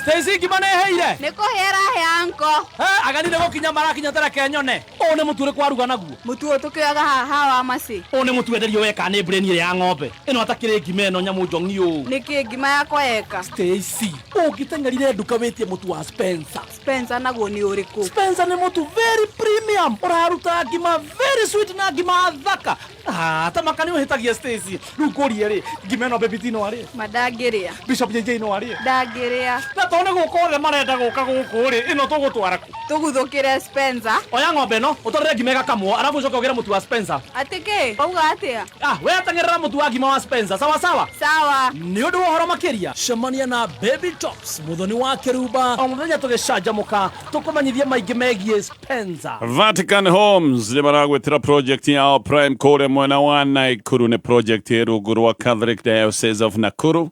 Stacy, ngima nĩ ĩhĩire? Nĩ kũhĩa ĩrahĩa, anko. Agani nĩ gũkinya marakinya, tereke nyone. Ũũ nĩ mũtu ũrĩkũ waruga naguo? Mũtu ũyũ tũkĩoyaga haha wa macĩ. Ũũ nĩ mũtu wenderio weka nĩ brain ĩrĩa ya ng'ombe ĩno, atakĩrĩ ngima ĩno nyamũ njong'i ũũ. Nĩkĩ ngima yakwa yeka? Stacy, ũngĩteng'erire nduka wĩtie mũtu wa Spencer. Spencer naguo nĩ ũrĩkũ? Spencer nĩ mũtu very premium, ũraruta ngima very sweet na ngima thaka. Ah, ta maka nĩ ũhĩtagia, Stacy. Rĩu ngũrie rĩ, ngima ĩno Baby T no arĩe? Ma ndangĩrĩa. Bishop JJ no arĩe? Ndangĩrĩa. Na tondũ nĩ gũka othe marenda gũka gũkũ rĩ, ĩno tũgũtwara kũ? Tũguthũkĩre Spencer. Oya ng'ombe ĩno ũtwarĩre ngima ĩgakamwo, arabu ũcoke ũgĩre mũtu wa Spencer. Atĩ kĩ wauga atĩa? Ah, we ateng'erera mũtu wa ngima wa Spencer, sawa sawa. Sawa. Nĩ ũndũ wa ũhoro makĩria, cemania na Baby Tops, mũthoni wa kĩrumba, o mũthenya tũgĩcanjamũka, tũkũmenyithie maingĩ megiĩ Spencer. Vatican Homes nĩ maragwĩtĩra project yao Prime kũrĩa mwena wa Nakuru. Nĩ project ĩ rungu rwa Catholic Diocese of Nakuru.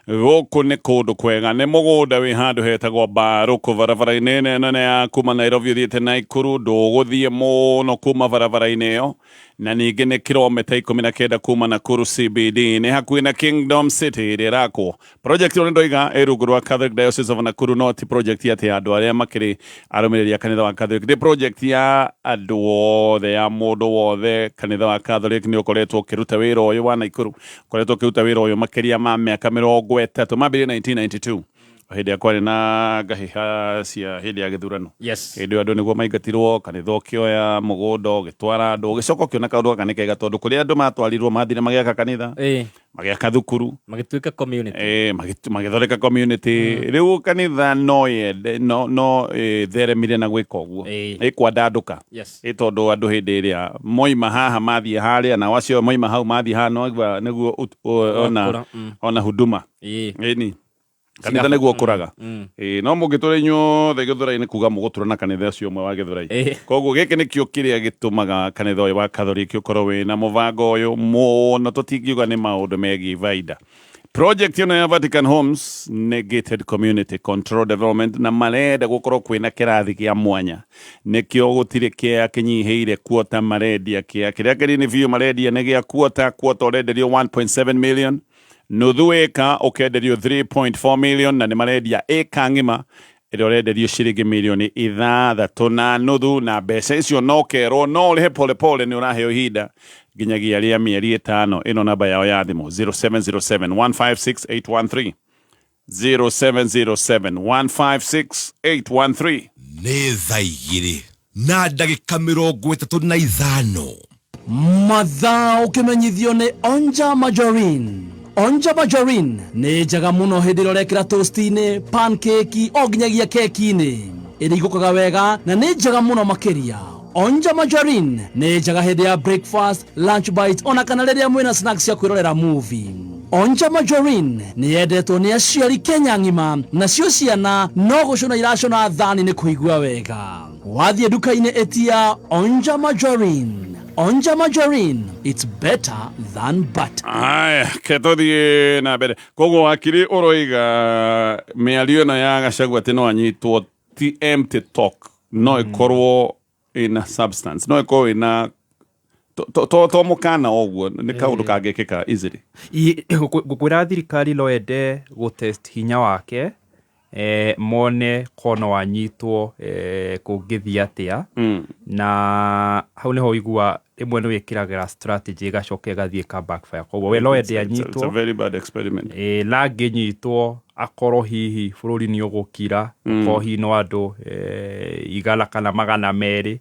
Gũkũ nĩ kũndũ kwega, nĩ mũgũnda wĩ handũ hetagwo Mbarũkũ, barabara-inĩ ĩno nene ya kuma Nairobi ũthiĩte Nakuru. Ndũgũthiĩ mũno kuma barabara-inĩ ĩyo, na ningĩ nĩ kilomita 19 kuma Nakuru CBD. Nĩ hakuhĩ na Kingdom City ĩrĩa ĩrakwo. Project ĩyo nĩ ndoiga ĩ rungu rwa Catholic Diocese of Nakuru, no ti project atĩ ya andũ arĩa makĩrĩ arũmĩrĩri a kanitha wa Catholic, nĩ project ya andũ othe, ya mũndũ wothe. Kanitha wa Catholic nĩ ũkoretwo ũkĩruta wĩra ũyũ wa Nakuru, ũkoretwo ũkĩruta wĩra ũyũ makĩria ma mĩaka 30. Mambĩrĩrie 1992, hĩndĩ ĩrĩa kwarĩ na ngahĩha cia hĩndĩ ya gĩthurano. Hĩndĩ ĩyo andũ nĩguo maingatirwo, kanitha ũkĩoya mũgũnda ũgĩtwara andũ, ũgĩcoka ũkĩona kaũndũ gaka nĩ kega, tondũ kũrĩa andũ matwarirwo mathire magĩaka kanitha, magĩaka thukuru, magĩtuĩka community. Magĩthondeka community. Rĩu kanitha no yende no ĩtheremire na gwĩka ũguo, ĩkwandandũka. Ĩ tondũ andũ hĩndĩ ĩrĩa moima haha mathiĩ harĩa, nao acio moima hau mathiĩ haha, no nĩguo ona Ũgakũra. ona huduma. Ĩni. Kanitha nĩguo ũkũraga. Ĩĩ, no mũngĩtũra inyuothe Gĩthũrai nĩ kuga mũgũtũra na kanitha ũcio ũmwe wa Gĩthũrai. Koguo gĩkĩ nĩkĩo kĩrĩa gĩtũmaga kanitha ũyũ wa Katholiki ũkorwo wĩna mũbango ũyũ mũno, tũtingiuga nĩ maũndũ megiĩ baida. Project ĩno ya Vatican Homes nĩ gated community control development na marenda gũkorwo kwĩna kĩrathi kĩa mwanya, nĩkĩo gũtirĩ kĩa kĩnyihĩire kuota marendia kĩa kĩrĩa kĩnini biũ marendia nĩ gĩa kuota kuota ũrenderio 1.7 million, nuthu ĩka ũkenderio 3.4 million, na nĩ marendia ĩka ng'ima ĩrĩa ũrenderio ciringi mirioni 6.5, na mbeca icio no kerwo no ũrĩhe polepole, nĩ ũraheo ihinda nginyagia rĩa mĩeri 5. Ĩno namba yao ya thimũ 0707 156 813, 0707 156 813. Nĩ thaa 2:35. Mathaa ũkĩmenyithio nĩ Onja Margarine. Onja Margarine nĩ njega mũno hĩndĩ ĩrĩa ũrekĩra toast-inĩ, pancake o nginyagia keki-inĩ. Ĩrigũkaga wega na nĩ njega mũno makĩria. Onja Margarine nĩ njega hĩndĩ ya breakfast, lunch bite ona kana rĩrĩa mwĩna snacks cia kwĩrorera movie. Onja Margarine nĩ yendetwo nĩ aciari Kenya ng'ima, nacio ciana no gũcũna iracũna thani nĩ kũigua wega. Wathiĩ nduka-inĩ ĩtia Onja Margarine. Onja Margarine, it's better than butter. Aya, ke tũthiĩ na mbere. Koguo wakiri ũroiga mĩario ĩno ya Gachagua atĩ no anyitwo ti empty talk, no ĩkorwo ĩna substance, no ĩkorwo ĩna to mũkana ũguo nĩ kaũndũ kangĩkĩka easily. Ngũkwĩra thirikari no ende gũtest hinya wake, mone kono wanyitwo kũngĩthiĩ atĩa. Na hau nĩho ũigua rĩmwe nĩ wĩkĩragĩra strategy ĩgacoka ĩgathiĩ ka backfire, koguo we no ende It's a anyitwo very bad experiment. Na angĩnyitwo akorwo hihi bũrũri nĩ ũgũkira, akorwo hihi no andũ 100 kana 200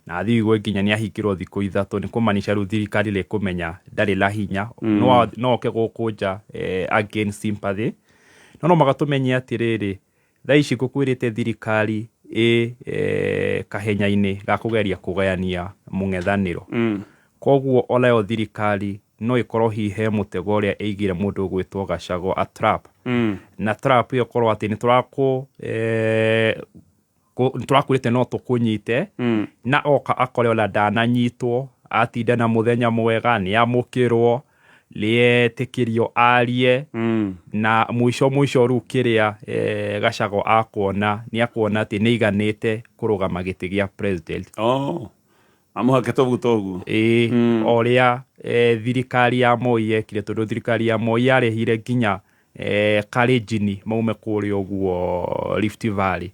na athiĩ igue nginya nĩ ahingĩrwo thikũ 3, nĩ kũmanisha rĩu thirikari rĩ kũmenya ndarĩ na hinya. No oke gũkũ nja again sympathy, no magatũmenye atĩrĩrĩ, thaa ici ngũkwĩrĩte thirikari ĩ kahenya-inĩ ga kũgeria kũgayania mũng'ethanĩro. Koguo onayo thirikari no ĩkorwo hihi he mũtego ũrĩa ĩigire mũndũ ũgwĩtwo Gachagua, a trap. Na trap ĩyo ĩkorwo atĩ nĩ tũrakwĩrĩte no tũkũnyite, na oka akore ona ndananyitwo, atinda na mũthenya mwega, nĩ amũkĩrwo, nĩetĩkĩrio arie. Na mũico mũico rĩu kĩrĩa Gachagua akuona, nĩ akuona atĩ nĩ aiganĩte kũrũgama gĩtĩ gĩa president. Oh. Amũhake tũguta ũguo. Ĩĩ, o ũrĩa thirikari ya Moi yekire, tondũ thirikari ya Moi yarehire nginya Kalenjin maume kũrĩa ũguo Rift Valley.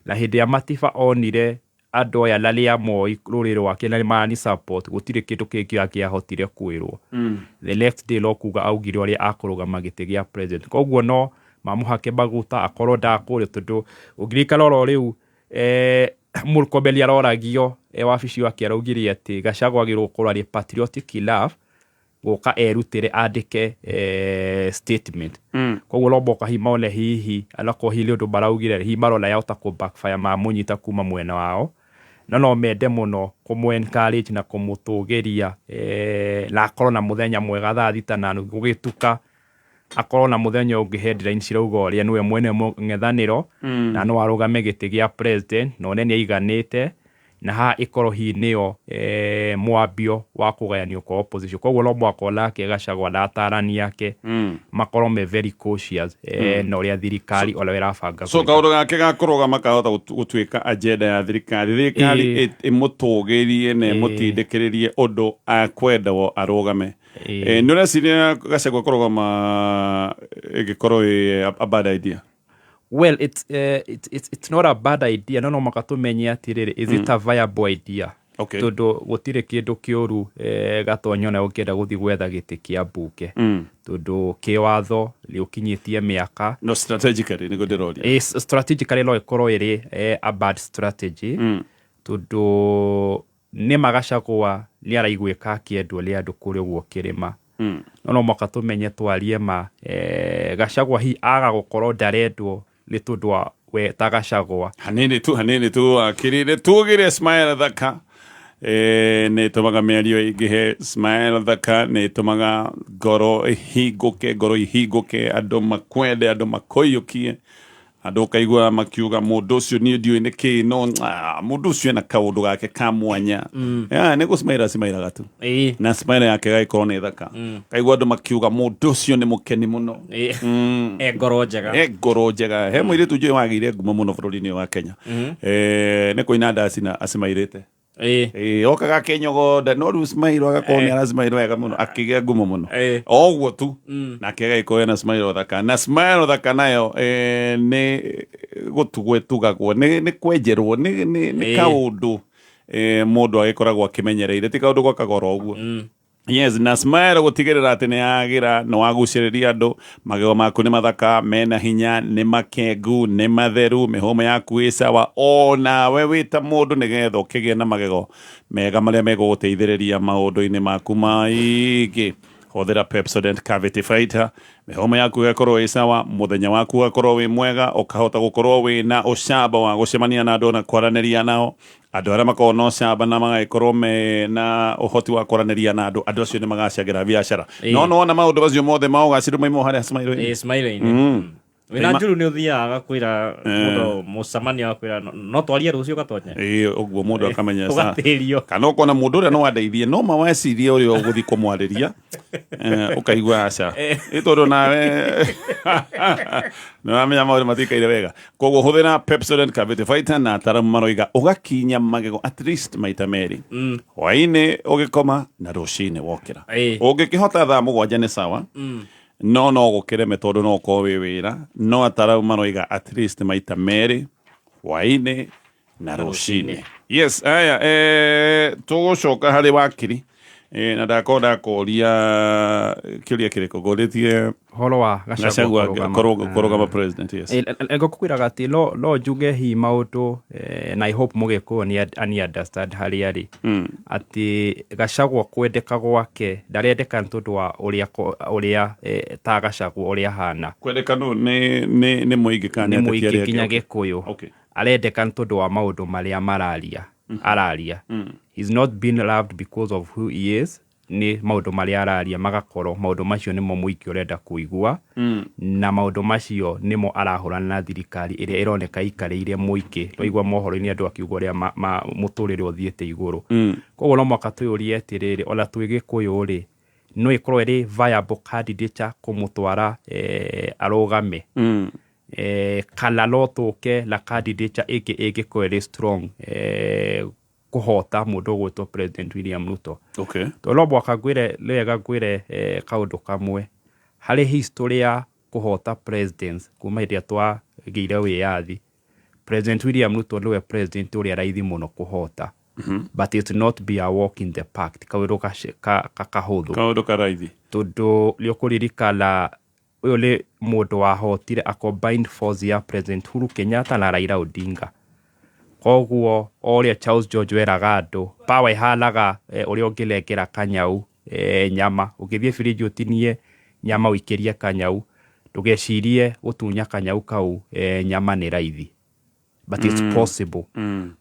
Na hĩndĩ ya Matiba onire andũ aya na rĩa Moi rũrĩrĩ rwake na marani support, gũtirĩ kĩndũ kĩngĩ angĩahotire kwĩrwo. The next day no kuga augire ũrĩa akũrũgama gĩtĩ gĩa president, koguo no mamũhake maguta akorwo ndakũrĩa, tondũ ũngĩririkana oro rĩu Murkomen aroragio wabici wake, araugire atĩ Gachagua agĩrĩirwo gũkorwo arĩ patriotic enough gũka erutĩre andĩke statement. Koguo no moka hihi mone hihi anakorwo hihi nĩ ũndũ maraugire, hihi marona yahota kũ backfire mamũnyita kuma mwena wao, no mende mũno kũmũ encourage na kũmũtũgĩria, na akorwo na mũthenya mwega thaa 6:30 gũgĩtuka, akorwo na mũthenya ũngĩ headlines cirauga ũrĩa nĩwe mwene mũng'ethanĩro na no arũgame gĩtĩ gĩa president na one nĩ aiganĩte, na haha ĩkorwo hihi nĩyo mwambio wa kũgayanio kwa opposition. Koguo no mũhaka onake Gachagua na atarani ake makorwo me very cautious na ũrĩa thirikari ona ĩrabanga So gwĩka. Kaũndũ gake ga kũrũgama kahota gũtuĩka agenda ya thirikari, thirikari ĩmũtũgĩrie na ĩmũtindĩkĩrĩrie ũndũ akwendwo arũgame. Nĩ ũreciria Gachagua kũrũgama ĩngĩkorwo ĩ a bad idea? Well, it's not a bad idea, no mũhaka tũmenye atĩrĩrĩ, is it a viable idea? Tondũ gũtirĩ kĩndũ kĩũru Gatonyo na ũngĩenda gũthiĩ gwetha gĩtĩ kĩa mbunge, tondũ kĩwatho nĩ ũkinyĩtie mĩaka. No strategically nĩguo ndĩroria. Strategically no ĩkorwo ĩrĩ a bad strategy, tondũ nĩ Gachagua nĩ araiguĩka akĩendwo nĩ andũ kũrĩa ũguo kĩrĩma, no mũhaka tũmenye twarie ma, Gachagua hihi aga gũkorwo ndarendwo nĩ tondũ wa we ta Gachagua. Hanini tu, hanini tu, akiri nĩ tugire smile thaka. Nä ĩtũmaga mĩario ĩingĩhe, smile thaka nä ĩtũmaga ngoro ĩhingũke, ngoro ihingũke, andũ makwende, andũ makũiyũkie, andũ ũkaigua makiuga mũndũ ũcio niĩ ndiũĩ nĩ kĩĩ no mũndũ ũcio ena kaũndũ gake ka mwanya. Yeah, nĩ gũcimaira cimairaga tu na smile yake gagĩkorwo nĩ thaka. Kaigua andũ makiuga mũndũ ũcio nĩ mũkeni mũno. E ngoro njega. E ngoro njega. He mũirĩtu njũĩ wagĩire ngumo mũno bũrũri-inĩ ũyũ wa Kenya. Nĩ kũina ndacina acimairĩte. Okaga akenyogonda no rĩu smile agakorwo nĩ aracimaira wega mũno, akĩgĩa ngumo mũno o ũguo tu. Nake agagĩkorwo ena smile thaka, na smile thaka nayo nĩ gũtugwo ĩtugagwo, nĩ kwenjerwo, nĩ kaũndũ mũndũ agĩkoragwo akĩmenyereire, ti kaũndũ gwa kagoro ũguo. Yes, na smile gũtigĩrĩra atĩ nĩ yagĩra, nĩ wagucĩrĩria andũ, magego maku nĩ mathaka, mena hinya, nĩ makengu, nĩ matheru, mĩhũmũ yaku ĩ sawa, onawe wĩ ta mũndũ, nĩgetha ũkĩgĩe na magego mega marĩa megũgũteithĩrĩria maũndũ-inĩ maku maingĩ. Hũthĩra Pepsodent Cavity Fighter, mĩhũmũ yaku ĩgakorwo ĩ sawa, mũthenya waku ũgakorwo wĩ mwega, ũkahota gũkorwo wĩ na ũcamba wa gũcemania na andũ na kwaranĩria nao. Andũ arĩa makoragwo na ũcamba na magagĩkorwo mena ũhoti wa kwaranĩria na andũ, andũ acio nĩ magacagĩra biacara. No nĩwona maũndũ macio mothe ma ũgacĩru maimwo harĩa smile-inĩ. Smile-inĩ. Wĩna njuru nĩ ũthiaga agakwĩra mũndũ mũcemanio, agakwĩra no twarie rũciũ gatonye. Ĩĩ, ũguo mũndũ akamenya Ũgatĩrio. Kana ũkona mũndũ ũrĩa no andeithie, no ma wecirie ũrĩa ũgũthiĩ kũmwarĩria, ũkaigua aca. Ĩ tondũ nawe nĩ ũramenya maũndũ matikaire wega. Koguo hũthĩra Pepsodent Cavity Fighter, na ataramu maroiga ũgakinya magego at least maita merĩ, hwaĩ-inĩ ũgĩkoma na rũcinĩ wokĩra. Ũngĩkĩhota thaa 7 nĩ sawa, no gũkĩreme tondũ no ũkorwo wĩ wĩra, no ataramu maroiga at least maita merĩ, hwaĩ-inĩ na rũcinĩ. Yes, aya, tũgũcoka harĩ wakiri, na ndakorwo ndakũria kĩũria kĩrĩkũ ngũrĩtie? Ũhoro wa Gachagua Gachagua kũrũgama president, yes. Ngũkwĩraga atĩ no njuge hihi maũndũ, na I hope mũgĩkũyũ nĩ ani understand harĩa arĩ, atĩ Gachagua kwendeka gwake ndarendeka nĩ tondũ wa ũrĩa ũrĩa ta Gachagua ũrĩa ahana. Kwendeka nũ? Nĩ mũingĩ kana nĩ nĩ ateti mũingĩ arĩa nginya angĩ? Gĩkũyũ. Arendeka nĩ tondũ wa maũndũ marĩa araria. He's not been loved because of who he is, nĩ maũndũ marĩa araria, magakorwo maũndũ macio nĩmo mũingĩ ũrenda kũigua, na maũndũ macio nĩmo arahũrana na thirikari ĩrĩa ĩroneka ĩikarĩire mũingĩ. Twaigua mohoro-inĩ andũ akiuga ũrĩa mũtũrĩre ũthiĩte igũrũ. Koguo no mũhaka twĩyũrie atĩrĩrĩ, ona twĩ Gĩkũyũ rĩ, no ĩkorwo ĩrĩ viable candidature kũmũtwara arũgame, kana no tũke na candidature ĩngĩ ĩngĩkorwo ĩrĩ strong kũhota mũndũ ũgwĩtwo President William Ruto? Tondũ no mũhaka ngwĩre, nĩ wega ngwĩre kaũndũ kamwe harĩ history ya kũhota presidents kuma hĩndĩ ĩrĩa twagĩire wĩyathi. President William Ruto nĩwe president ũrĩa raithi mũno kũhota, but it's not be a walk in the park, ti kaũndũ kahũthũ. Kaũndũ karaithi. Tondũ nĩ ũkũririkana ũyũ nĩ mũndũ wahotire a combined force ya President Uhuru Kenyatta na Raila Odinga. Koguo o ũrĩa Charles George weraga andũ, power ĩhanaga ũrĩa ũngĩnengera kanyau nyama. Ũngĩthiĩ firiji ũtinie nyama ũikĩrie kanyau, ndũgecirie gũtunya kanyau kau nyama nĩ raithi, but it's possible.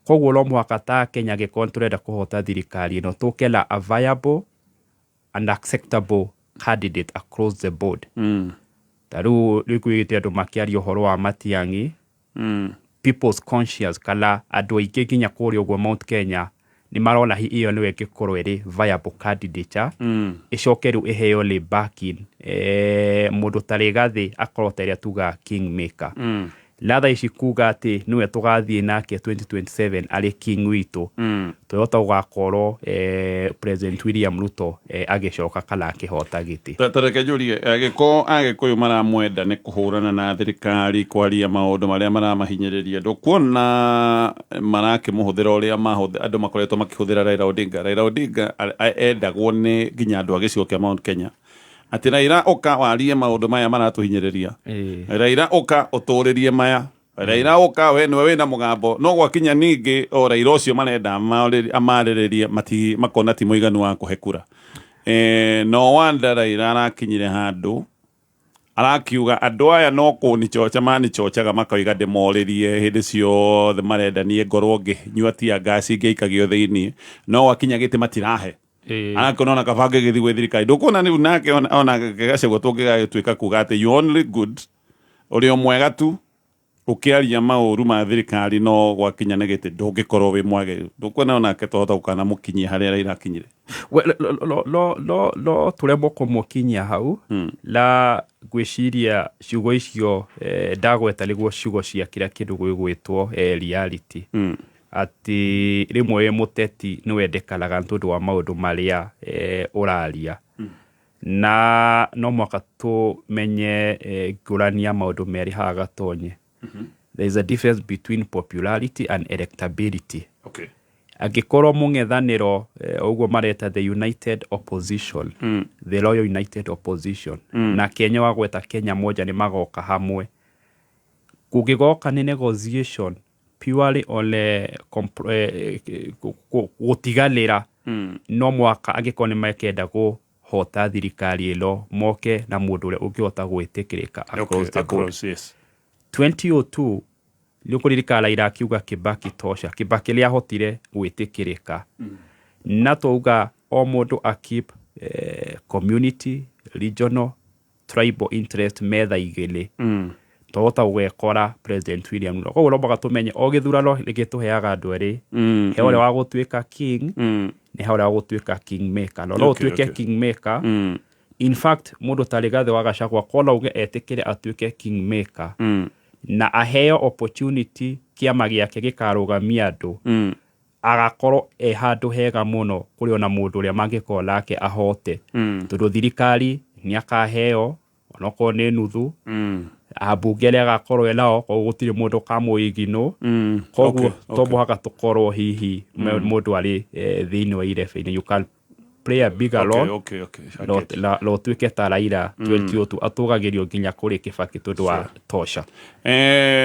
Koguo no mũhaka ta Kenya, angĩkorwo nĩ tũrenda kũhota thirikari ĩno, tũke na a viable and acceptable candidate across the board. Ta rĩu nĩkuigĩte andũ makĩaria ũhoro wa Matiang'i, people's conscious kana andũ aingĩ nginya kũrĩa ũguo Mount Kenya nĩ marona hihi ĩyo nĩyo ĩngĩkorwo ĩrĩ viable candidature. Ĩcoke rĩu ĩheo rĩ backing, mũndũ ta Rigathĩ akorwo ta ĩrĩa tugaga kingmaker. Na thaa ici kuga atĩ nĩwe tũgathiĩ nake 2027 arĩ king witũ, twĩhota gũgakorwo President William Ruto agĩcoka kana akĩhota gĩtĩ. Ta reke njũrie, angĩkorwo Agĩkũyũ maramwenda nĩ kũhũrana na thirikari, kwaria maũndũ marĩa maramahinyĩrĩria, ndũkuona marakĩmũhũthĩra ũrĩa andũ makoretwo makĩhũthĩra Raila Odinga? Raila Odinga endagwo nĩ nginya andũ a gĩcigo kĩa Mount Kenya, atĩ Raila ũka warie maũndũ maya maratũhinyĩrĩria, Raila ũka ũtũrĩrie maya, Raila ũka we nĩwe wĩna mũgambo. No gwakinya ningĩ o Raila ũcio marenda amarĩrĩrie, makona ti mũiganu wa kũhe kura. No wonder Raila arakinyire handũ Arakiuga andũ aya no kũnichocha manichochaga makoiga ndĩmorĩrie hĩndĩ ciothe marenda niĩ ngorwo ngĩnyua tia ngasi ngĩikagio thĩinĩ no wakinya gĩtĩ matirahe. Arakiona ona kaba ngĩgĩthiĩ gwĩ thirikari ndũkuona rĩu nake ona Gachagua tũngĩgagĩtuĩka kuga atĩ you only good ũrĩ o mwega tu ũkĩaria maũru ma thirikari no gwakinya nĩ gĩtĩ ndũngĩkorwo wĩ mwagĩrĩru ndũkuona onake twahota gũkanamũkinyia harĩa Raila akinyire. Well, no tũremwo kũmũkinyia hau la ngwĩciria ciugo icio ndagweta nĩguo ciugo cia kĩrĩa kĩndũ gĩgwĩtwo reality. Atĩ rĩmwe wĩ mũteti nĩ wendekanaga nĩ tondũ wa maũndũ marĩa ũraria. Na no mũhaka tũmenye ngũrani ya maũndũ merĩ haha Gatonye. There is a difference between popularity and electability. Angĩkorwo mũng'ethanĩro ũguo mareta the United Opposition, the Royal United Opposition, na Kenya wagweta Kenya moja nĩ magoka hamwe, kũngĩgoka nĩ negotiation purely on gũtiganĩra, no mwaka angĩkorwo nĩ mekenda kũhota thirikari ĩno moke na mũndũ ũrĩa ũngĩhota gwĩtĩkĩrĩka across the board. Across, yes. 2002 nĩ ũkũririkana Raila akiuga Kibaki tosha, Kibaki nĩ ahotire gwĩtĩkĩrĩka. Na twauga o mũndũ a keep community, regional, tribal interest metha igĩrĩ, twahota gũgekora President William Ruto. Koguo no mũhaka tũmenye o gĩthurano nĩgĩtũheaga andũ erĩ, he ũrĩa wa gũtuĩka king, nĩ he ũrĩa wa gũtuĩka king maker. No ũtuĩke king maker. In fact, mũndũ ta Rigathĩ wa Gachagua kona uge etĩkĩre atuĩke king maker na aheo opportunity kĩama gĩake gĩkarũgamia andũ, agakorwo e handũ hega mũno kũrĩ ona mũndũ ũrĩa mangĩkorwo nake ahote, tondũ thirikari nĩ akaheo onokorwo nĩ nuthu, ambunge arĩa agakorwo e nao, koguo gũtirĩ mũndũ ũkamũiginũ. Koguo to mũhaka tũkorwo hihi mũndũ arĩ thĩinĩ wa irebe-inĩ, you can play a bigger role. I get it. No ũtuĩke ta Raila 2002 atũgagĩrio nginya kũrĩ Kibaki tondũ wa tosha.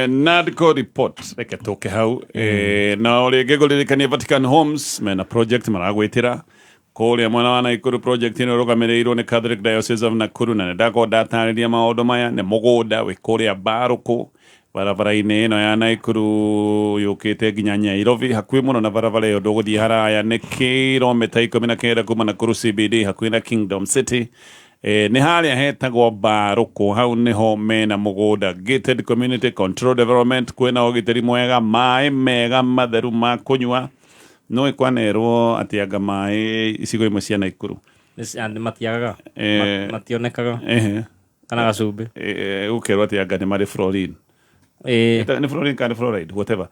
NADCO report reke tũke hau. Na rĩngĩ ngũririkanie Vatican Homes mena project maragwĩtĩra kũrĩa mwena wa Nakuru. Project ĩno ĩrũgamĩrĩirwo nĩ Catholic Diocese of Nakuru na nĩndakorwo ndatarĩria maũndũ maya. Nĩ mũgũnda wĩ kũrĩa Mbarũkũ barabara-inĩ ĩno ya Nakuru yũkĩte nginya Nyairobi, hakuhĩ mũno na barabara ĩyo, ndũgũthiĩ haraya, nĩ kilomita 19 kuma Nakuru CBD, hakuhĩ na Kingdom City. Nĩ harĩa hetagwo Mbarũkũ, hau nĩho mena mũgũnda, gated community control development, kwĩna ũgitĩri mwega, maĩ mega matheru ma kũnyua. No ĩkwanerwo atĩ anga maĩ icigo imwe cia Nakuru Matiagaga, mationekaga kana gacumbĩ. Gũkerwo atĩ anga nĩ marĩ fluorine. Nĩ fluorine kana nĩ fluoride, whatever.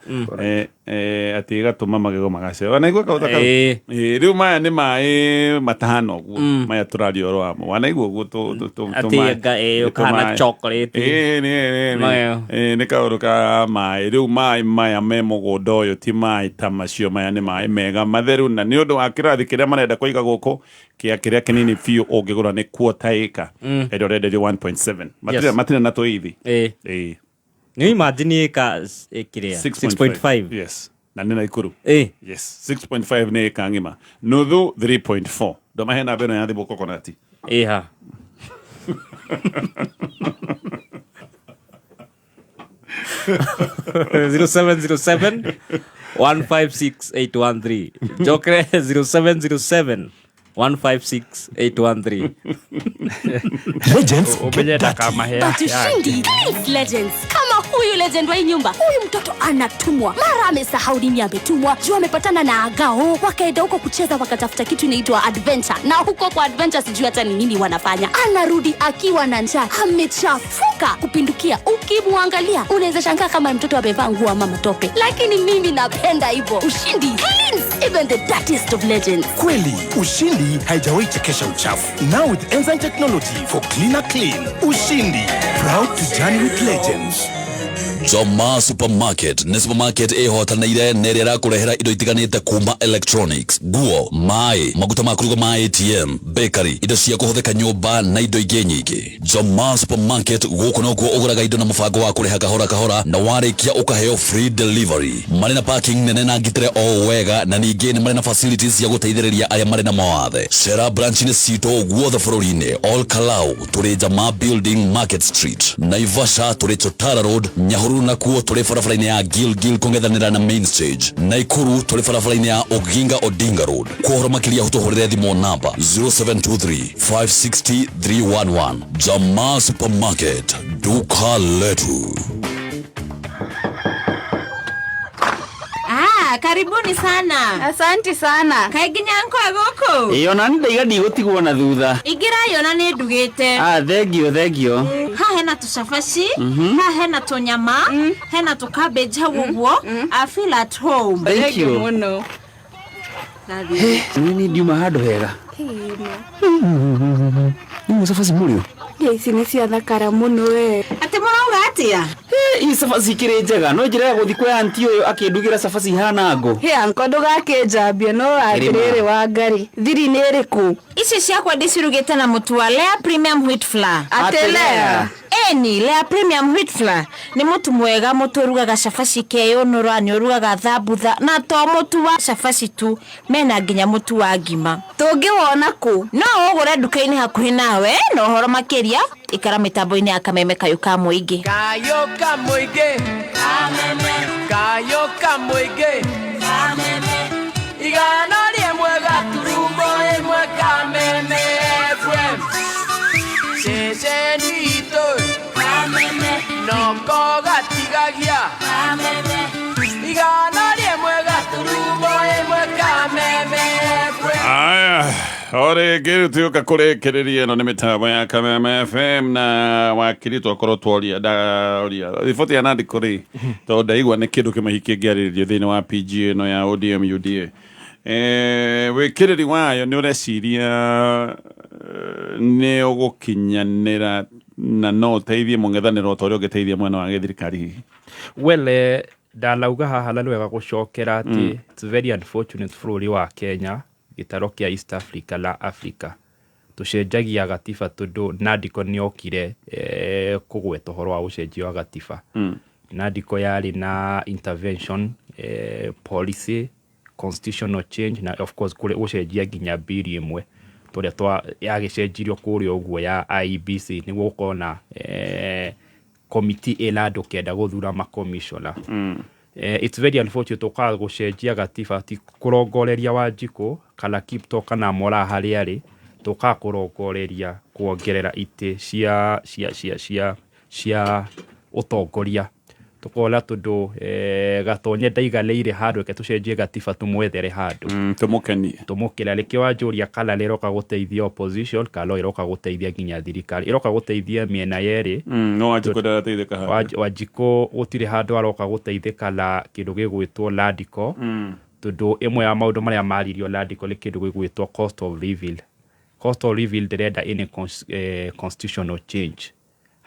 Atĩ ĩgatũma magego magacera wanaigua kaũta kau. Rĩu maya nĩ maĩ matahana ũguo, maya tũraria ũhoro wamo, wanaigua ũguo Atĩ tũmaĩ. anga, Nĩ ũkahana tũmaĩ. chocolate. Magego. Nĩ kaũndũ ka maĩ. Rĩu maĩ maya me mũgũnda ũyũ ti maĩ ta macio, maya nĩ maĩ mega matheru, na nĩ ũndũ wa kĩrathi kĩrĩa marenda kũiga gũkũ kĩa kĩrĩa kĩnini biũ ũngĩgũra nĩ quarter acre, ĩrĩa ũrenderio 1.7. Matirĩ matirĩ na tũithi. Nĩ imagine ĩka ĩkĩrĩa 6.5. 6.5. Yes, na nĩ Naikuru. Yes, 6.5 nĩ ĩka ng'ima, nuthu 3.4. Ndomahe namba ĩno ya thimũ kokonati. Ĩha. 0707 156 813. Njokere 0707 156 813. Legends Umenye get dirty. ndakamahe But ushindi cleans legends kama huyu legend wa hii nyumba. Huyu mtoto anatumwa mara amesahau nini ametumwa, juu amepatana na agao, wakaenda huko kucheza, wakatafuta kitu inaitwa adventure, na huko kwa adventure sijui hata ni nini wanafanya. Anarudi akiwa na njaa, amechafuka kupindukia. Ukimwangalia unaweza shangaa kama mtoto amevaa nguo ama matope, lakini mimi napenda hivyo. Ushindi cleans even the dirtiest of legends. Kweli, ushindi haijawahi chekesha uchafu. Now with enzyme technology for cleaner clean. Ushindi, proud to journey with legends. Joma Supermarket nĩ supermarket ĩhotanĩire na ĩrĩa ĩrakũrehera indo itiganĩte kuma electronics, nguo, maĩ, maguta ma kũruga ma ATM, bakery, indo cia kũhũthĩka nyũmba na indo ingĩ nyingĩ. Joma Supermarket gũkũ nokuo ũgũraga indo na mũbango wa kũrĩha kahora kahora na warĩkia ũkaheo free delivery. Marĩ na parking nene na ngitĩre o wega na ningĩ nĩ marĩ na facilities cia gũteithĩrĩria arĩa marĩ na mawathe. Cera branch-inĩ citũ guothe bũrũri-inĩ, Ol Kalou tũrĩ Jamaa Building, Market Street, Naivasha tũrĩ Chotara Road, Nyahururu nakuo tũrĩ barabara-inĩ ya Gilgil kũng'ethanĩra na Main Stage, Naikuru tũrĩ barabara-inĩ ya Oginga Odinga Road. Kwa ũhoro makĩria tũhũrĩre thimũ namba 0723 560 311. Jamaa Supermarket, duka letu. Ah, karibuni sana. Asante sana. Kaĩ nginya nkwa gũkũ? Ĩĩ ona nĩ ndaiga ndigũtigwo na thutha. Ingĩra yona nĩ ndugĩte. Ah, thengio thengio. Haha hena tũcabaci, haha hena tũnyama, hena tũ cabbage hau ũguo. I feel at home. Thank you. Mũno. Nĩ ndiuma handũ hega. Nĩ cabaci mũrĩo. Ici nĩ ciathakara mũno we. Atĩ mũrauga atĩa? Ii cabaci ikĩrĩ njega no njĩra ya gũthiĩ kwa anti ũyũ akĩndugĩra cabaci ihana ngũ. Hĩ anko ndũgakĩnjambie no atĩrĩrĩ wa Ngarĩ thiri nĩ ĩrĩkũ? Ici ciakwa ndĩcirugĩte na mũtu wa Lea Premium Wheat Flour. Atĩ Lea? Ĩni, Lea Premium Wheat Flour nĩ mũtu mwega, mũtu ũrugaga cabaci keyũnũra, nĩ ũrugaga thambutha, na to mũtu wa cabaci tu, mena nginya mũtu wa ngima. Tũngĩwona kũ? No ũgũre nduka-inĩ hakuhĩ nawe, na ũhoro makĩria ikara mĩtambo-inĩ ya Kameme Kayũ ka Mũingĩ. Kayũ ka Mũingĩ, Kameme, Kayũ ka Mũingĩ, Kameme, igana rĩmwe gaturumo ĩmwe Kameme FM, ceceni itũ, Kameme, noko gatigagia, Kameme, igana rĩmwe gaturumo ĩmwe Kameme FM. Aya, ore rĩngĩ tuoka kũrĩkĩrĩria ĩno nĩ mĩtambo ya Kameme FM na wakiri twakorwo tworia ndaoria riboti ya Nandiko rĩ tondũ ndaigua nĩ kĩndũ kĩmwe hihi kĩngĩarĩrĩrio thĩinĩ wa PG ĩno ya ODM UDA wĩkĩrĩri wayo nĩ ũreciria nĩ ũgũkinyanĩra na no ũteithie mũng'ethanĩro ta ũrĩa ũngĩteithia mwena wa gĩthirikari hihi? Well, ndanauga haha na nĩ wega gũcokera atĩ it's very unfortunate bũrũri wa Kenya gĩtaro kĩa East Africa na Africa tũcenjagia gatiba tondũ Nandiko nĩ okire kũgweta ũhoro wa ũcenjia wa gatiba. Nandiko yarĩ na intervention policy, constitutional change na of course kũrĩ gũcenjia nginya bili ĩmwe tũrĩa twa yagĩcenjirio kũrĩa ũguo ya IEBC nĩguo gũkorwo na committee ĩna andũ kenda gũthura makomishona. It's very unfortunate tũkaga gũcenjia gatiba ti kũrongoreria Wanjikũ kana Kiptoo kana Moraa harĩa arĩ, tũkaga kũrongoreria kuongerera itĩ cia cia cia cia cia ũtongoria tũkona tondũ Gatonye ndaiganĩire handũ, reke tũcenjie gatiba tũmwethere handũ, tũmũkenie tũmũkĩra. Nĩkĩo wanjũria kana nĩ ĩroka gũteithia opposition kana no ĩroka gũteithia nginya thirikari, ĩroka gũteithia mĩena yerĩ. No Wanjikũ ndarateithĩka handũ. Wanjikũ gũtirĩ handũ aroka gũteithĩka na kĩndũ gĩgwĩtwo Landiko, tondũ ĩmwe ya maũndũ marĩa maririo Landiko nĩ kĩndũ gĩgwĩtwo cost of living. Cost of living ndĩrenda any constitutional change.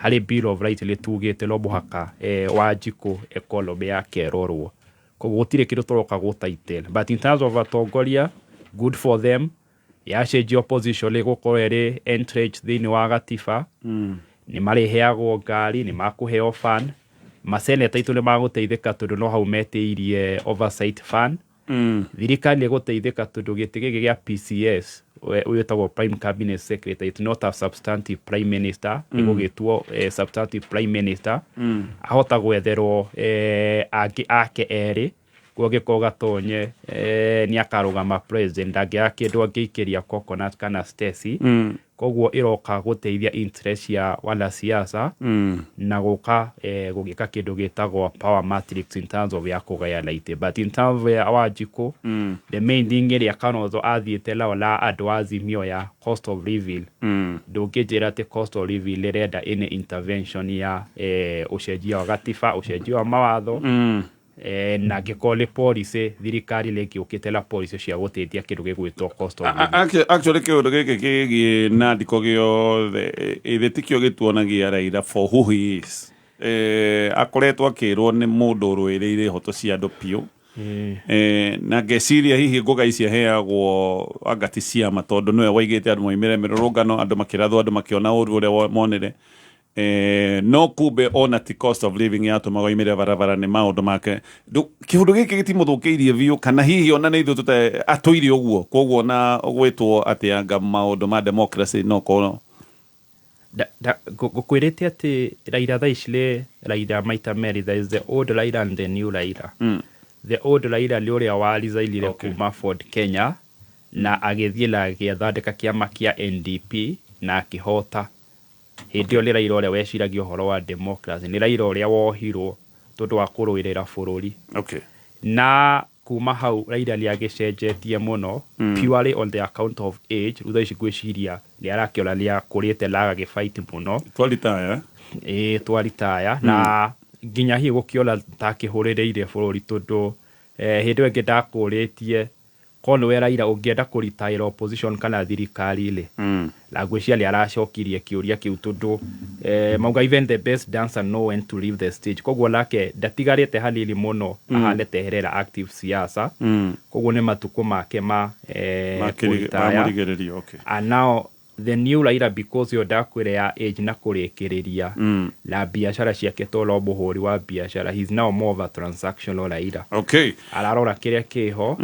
Harĩ Bill of Rights nĩ tugĩte no mũhaka Wanjikũ economy yake ĩrorwo, koguo gũtirĩ kĩndũ tũroka gũtighten. But in terms of atongoria, good for them, yacenjia opposition ĩgũkorwo ĩrĩ entrenched thĩinĩ wa gatiba. Nĩ marĩheagwo ngari, nĩ makũheo fund, maseneta aitũ nĩ magũteithĩka tondũ no hau metĩirie oversight fund. Thirikari nĩ ĩgũteithĩka tondũ gĩtĩ gĩkĩ gĩa PCS ũyũ wĩtagwo Prime Cabinet Secretary, it's not a substantive prime minister, ĩgũgĩtwo substantive prime minister. Ahota gwetherwo angĩ ake erĩ, kũngĩkorwo Gatonye nĩ akarũgama president, ndangĩaga kĩndũ angĩikĩria Coconut kana Stacy. Koguo ĩroka gũteithia interest ya wanasiasa na gũka gũgĩka kĩndũ gĩtagwo power matrix in terms of ya kũgayana itĩ. But in terms of ya Wanjikũ, the main thing ĩrĩa Kalonzo athiĩte nao na andũ a Azimio ya cost of living, ndũngĩnjĩra atĩ cost of living ĩrenda any intervention ya ũcenjia wa gatiba, ũcenjia wa mawatho. Na angĩkorwo nĩ policy, thirikari rĩngĩ ũkĩte na policy cia gũteithia kĩndũ gĩgwĩtwo cost of living. Actually kĩũndũ gĩkĩ kĩgiĩ Nandiko gĩothe ĩthĩ tikĩo gĩtuonagia Raila for who he is. Akoretwo akĩrwo nĩ mũndũ ũrũĩrĩire ihoto cia andũ biũ. Na ngeciria hihi ngũga ici aheagwo anga ti ciama, tondũ nĩwe waigĩte andũ moimĩre mĩrũrũngano, andũ makĩrathwo, andũ makĩona ũru ũrĩa monire. No kumbe ona ti cost of living yatũmaga oimĩre barabara, nĩ maũndũ make. Kĩũndũ gĩkĩ gĩtimũthũkĩirie biũ, kana hihi ona nĩ ithuĩ tũte atũire ũguo, koguo na gwĩtwo atĩ anga maũndũ ma democracy no korwo Ngũkwĩrĩte atĩ Raila thaa ici nĩ Raila maita merĩ. There is the old Raila and the new Raila. The old Raila nĩ ũrĩa wa resignire kuma Ford Kenya na agĩthiĩ na agĩthondeka kĩama kĩa NDP na akĩhota. Hĩndĩ ĩyo nĩ Raila ũrĩa weciragia ũhoro wa democracy, nĩ Raila ũrĩa wohirwo tondũ wa kũrũĩrĩra bũrũri. Na kuma hau Raila nĩ agĩcenjetie mũno, purely on the account of age. Rĩu thaa ici ngwĩciria nĩ arakĩona nĩ akũrĩte na agagĩfight mũno. Twaritaya. Ĩĩ, twaritaya. Na nginya hihi gũkĩona ta akĩhũrĩrĩire bũrũri, tondũ hĩndĩ ĩyo ĩngĩ ndakũrĩtie korwo nĩwe Raila ũngĩenda kũritaĩra opposition kana thirikari rĩ, na ngwĩciria nĩ aracokirie kĩũria kĩu, tondũ mauga even the best dancer know when to leave the stage. Koguo nake ndatigarĩte hanini mũno ahane teherera active siasa. Koguo nĩ matukũ make ma kũritaya. Mamũrigĩrĩrio, okay. And now the new Raila, because yo ndakwĩra ya age na kũrĩkĩrĩria na biacara ciake, tondũ mũhũri wa biacara, he's now more of a transactional Raila. Ararora kĩrĩa kĩho.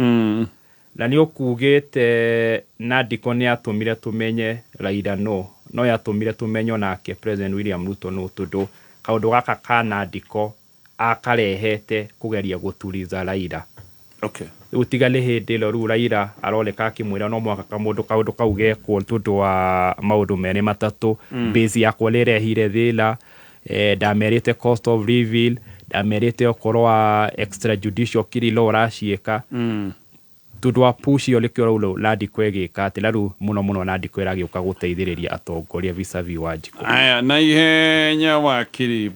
Na nĩ ũkugĩte Nandiko nĩ atũmire tũmenye Raila, no yatũmire tũmenye onake President William Ruto no, tondũ kaũndũ gaka ka Nandiko akarehete kũgeria gũturiza Raila. Rĩu tiga nĩ hĩndĩ ĩno rĩu Raila aroneka akĩmwĩra no mũhaka kamũndũ kaũndũ kau gekwo, tondũ wa maũndũ merĩ matatũ. Base yakwa nĩ ĩrehire thĩna, ndamerĩte cost of living, ndamerĩte ũhoro wa extrajudicial killing no ũraciĩka. Tondũ wa push ĩyo, nĩkĩo rĩu Nandiko ĩgĩka atĩ na rĩu mũno mũno Nandiko ĩragĩũka gũteithĩrĩria atongoria vis-a-vis Wanjikũ. Aya, na ihenya wakiri,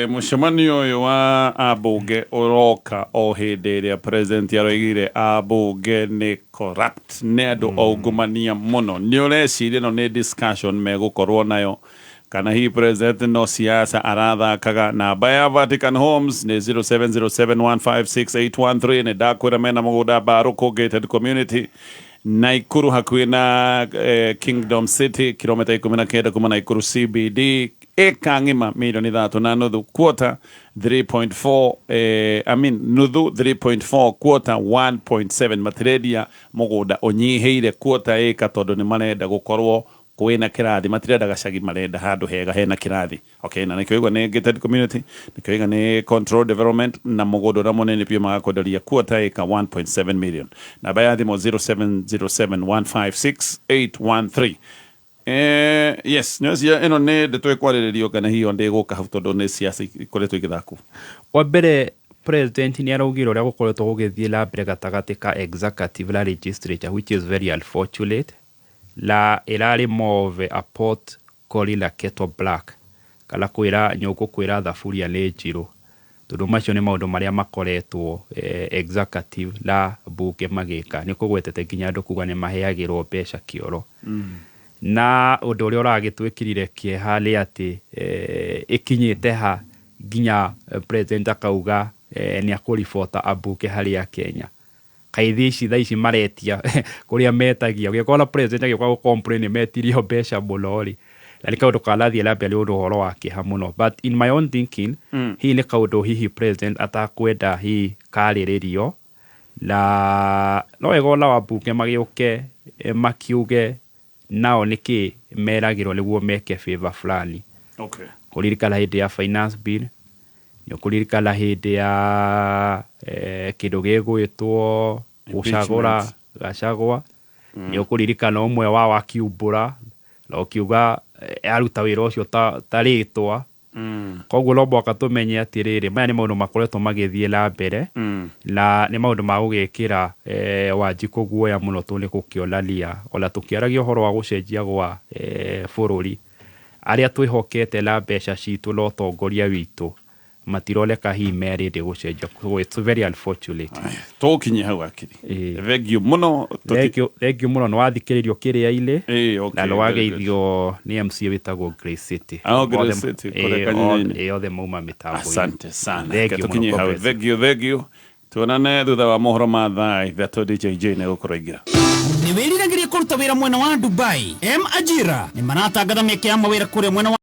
mũcemanio ũyũ wa ambunge ũroka o hĩndĩ ĩrĩa president aroigire ambunge nĩ corrupt, nĩ andũ aungumania mũno. Nĩ ũreciria ĩno nĩ discussion megũkorwo nayo, kana hihi president no siasa arathakaga? Namba ya Vatican Homes nĩ 0707156813. Nĩ ndakwĩra mena mũgũnda Mbarũkũ gated community, Naikuru, hakuhĩ na Kingdom City, kilomita 19 kuma Naikuru CBD, ĩka ng'ima 3.5 million, quarter 3.4, I mean nuthu 3.4, quarter 1.7. Matirendia mũgũnda ũnyihĩire quarter ĩka, tondũ nĩ marenda gũkorwo kwĩna kĩrathi, matirenda gacagi, marenda handũ hega hena kĩrathi. Okay, na nĩkĩo igua nĩ gated community, nĩkĩo iga nĩ control development, na mũgũnda ũrĩa mũnene biũ magakwenderia quarter ĩka 1.7 million. Namba ya thimũ 0707156813. Yes, nĩocia ĩno nĩ ndeto ĩkwarĩrĩrio, kana hihi ndĩgũka hau, tondũ nĩ siasa ikoretwo igĩthakwo? Wa mbere, president nĩ araugire ũrĩa gũkoretwo gũgĩthiĩ na mbere gatagatĩ ka executive na legislature, which is very unfortunate, na ĩrarĩ more of a pot calling a kettle black, kana kwĩra nyũngũ kwĩra thaburia nĩ njirũ, tondũ macio nĩ maũndũ marĩa makoretwo executive na mbunge magĩka. Nĩ kũgwetete nginya andũ kuga nĩ maheagĩrwo mbeca kĩoro. Na ũndũ ũrĩa ũragĩtwĩkĩrire kĩeha nĩ atĩ ĩkinyĩte ha nginya president akauga nĩ akũribota ambunge harĩ Akenya. Kaĩthi ici thaa ici maretia kũrĩa metagia, ũgĩkora president agĩũka gũ complain metirio mbeca mũno rĩ, na nĩ kaũndũ karathiĩ na mbere, ũndũ ũhoro wa kĩeha mũno. But in my own thinking, hihi nĩ kaũndũ hihi president atakwenda hihi karĩrĩrio, na no wega ona wambunge magĩũke makiuge nao nĩkĩ meragĩrwo nĩguo meke favor fulani. Kũririkana hĩndĩ ya finance bill, nĩ ũkũririkana hĩndĩ ya kĩndũ gĩgwĩtwo gũcagũra Impeachment. Gachagua, nĩ ũkũririkana ũmwe wao akiumbũra na ũkiuga aruta wĩra ũcio ta rĩtwa. Koguo no mũhaka tũmenye atĩrĩrĩ, maya nĩ maũndũ makoretwo magĩthiĩ na mbere, na nĩ maũndũ ma gũgĩkĩra Wanjikũ guoya mũno, tondũ nĩ gũkĩonania ona tũkĩaragia ũhoro wa gũcenjia gwa bũrũri, arĩa twĩhokete na mbeca citũ na ũtongoria witũ Matironeka hihi merĩndĩ gũcenjia. So it's very unfortunate. Tũkinye hau akiri. Thank you mũno. Thank you mũno, nĩ wathikĩrĩrio kĩrĩa-inĩ okay, na nĩ very wageithio nĩ MC wĩtagwo Grace City. Ah, Grace City, kũrĩa Kanyinyainĩ. Othe mauma mĩtambo-inĩ. Asante sana. Thank you Reke mũno, tũkinye hau. God bless. Thank you, thank you. Tuonane thutha wa mohoro ma thaa 3. DJJ nĩ gũkorwo aingĩra. Nĩ wĩriragĩria kũruta wĩra mwena wa Dubai? M Ajira nĩ maratangatha mĩeke ya mawĩra kũrĩa mwena wa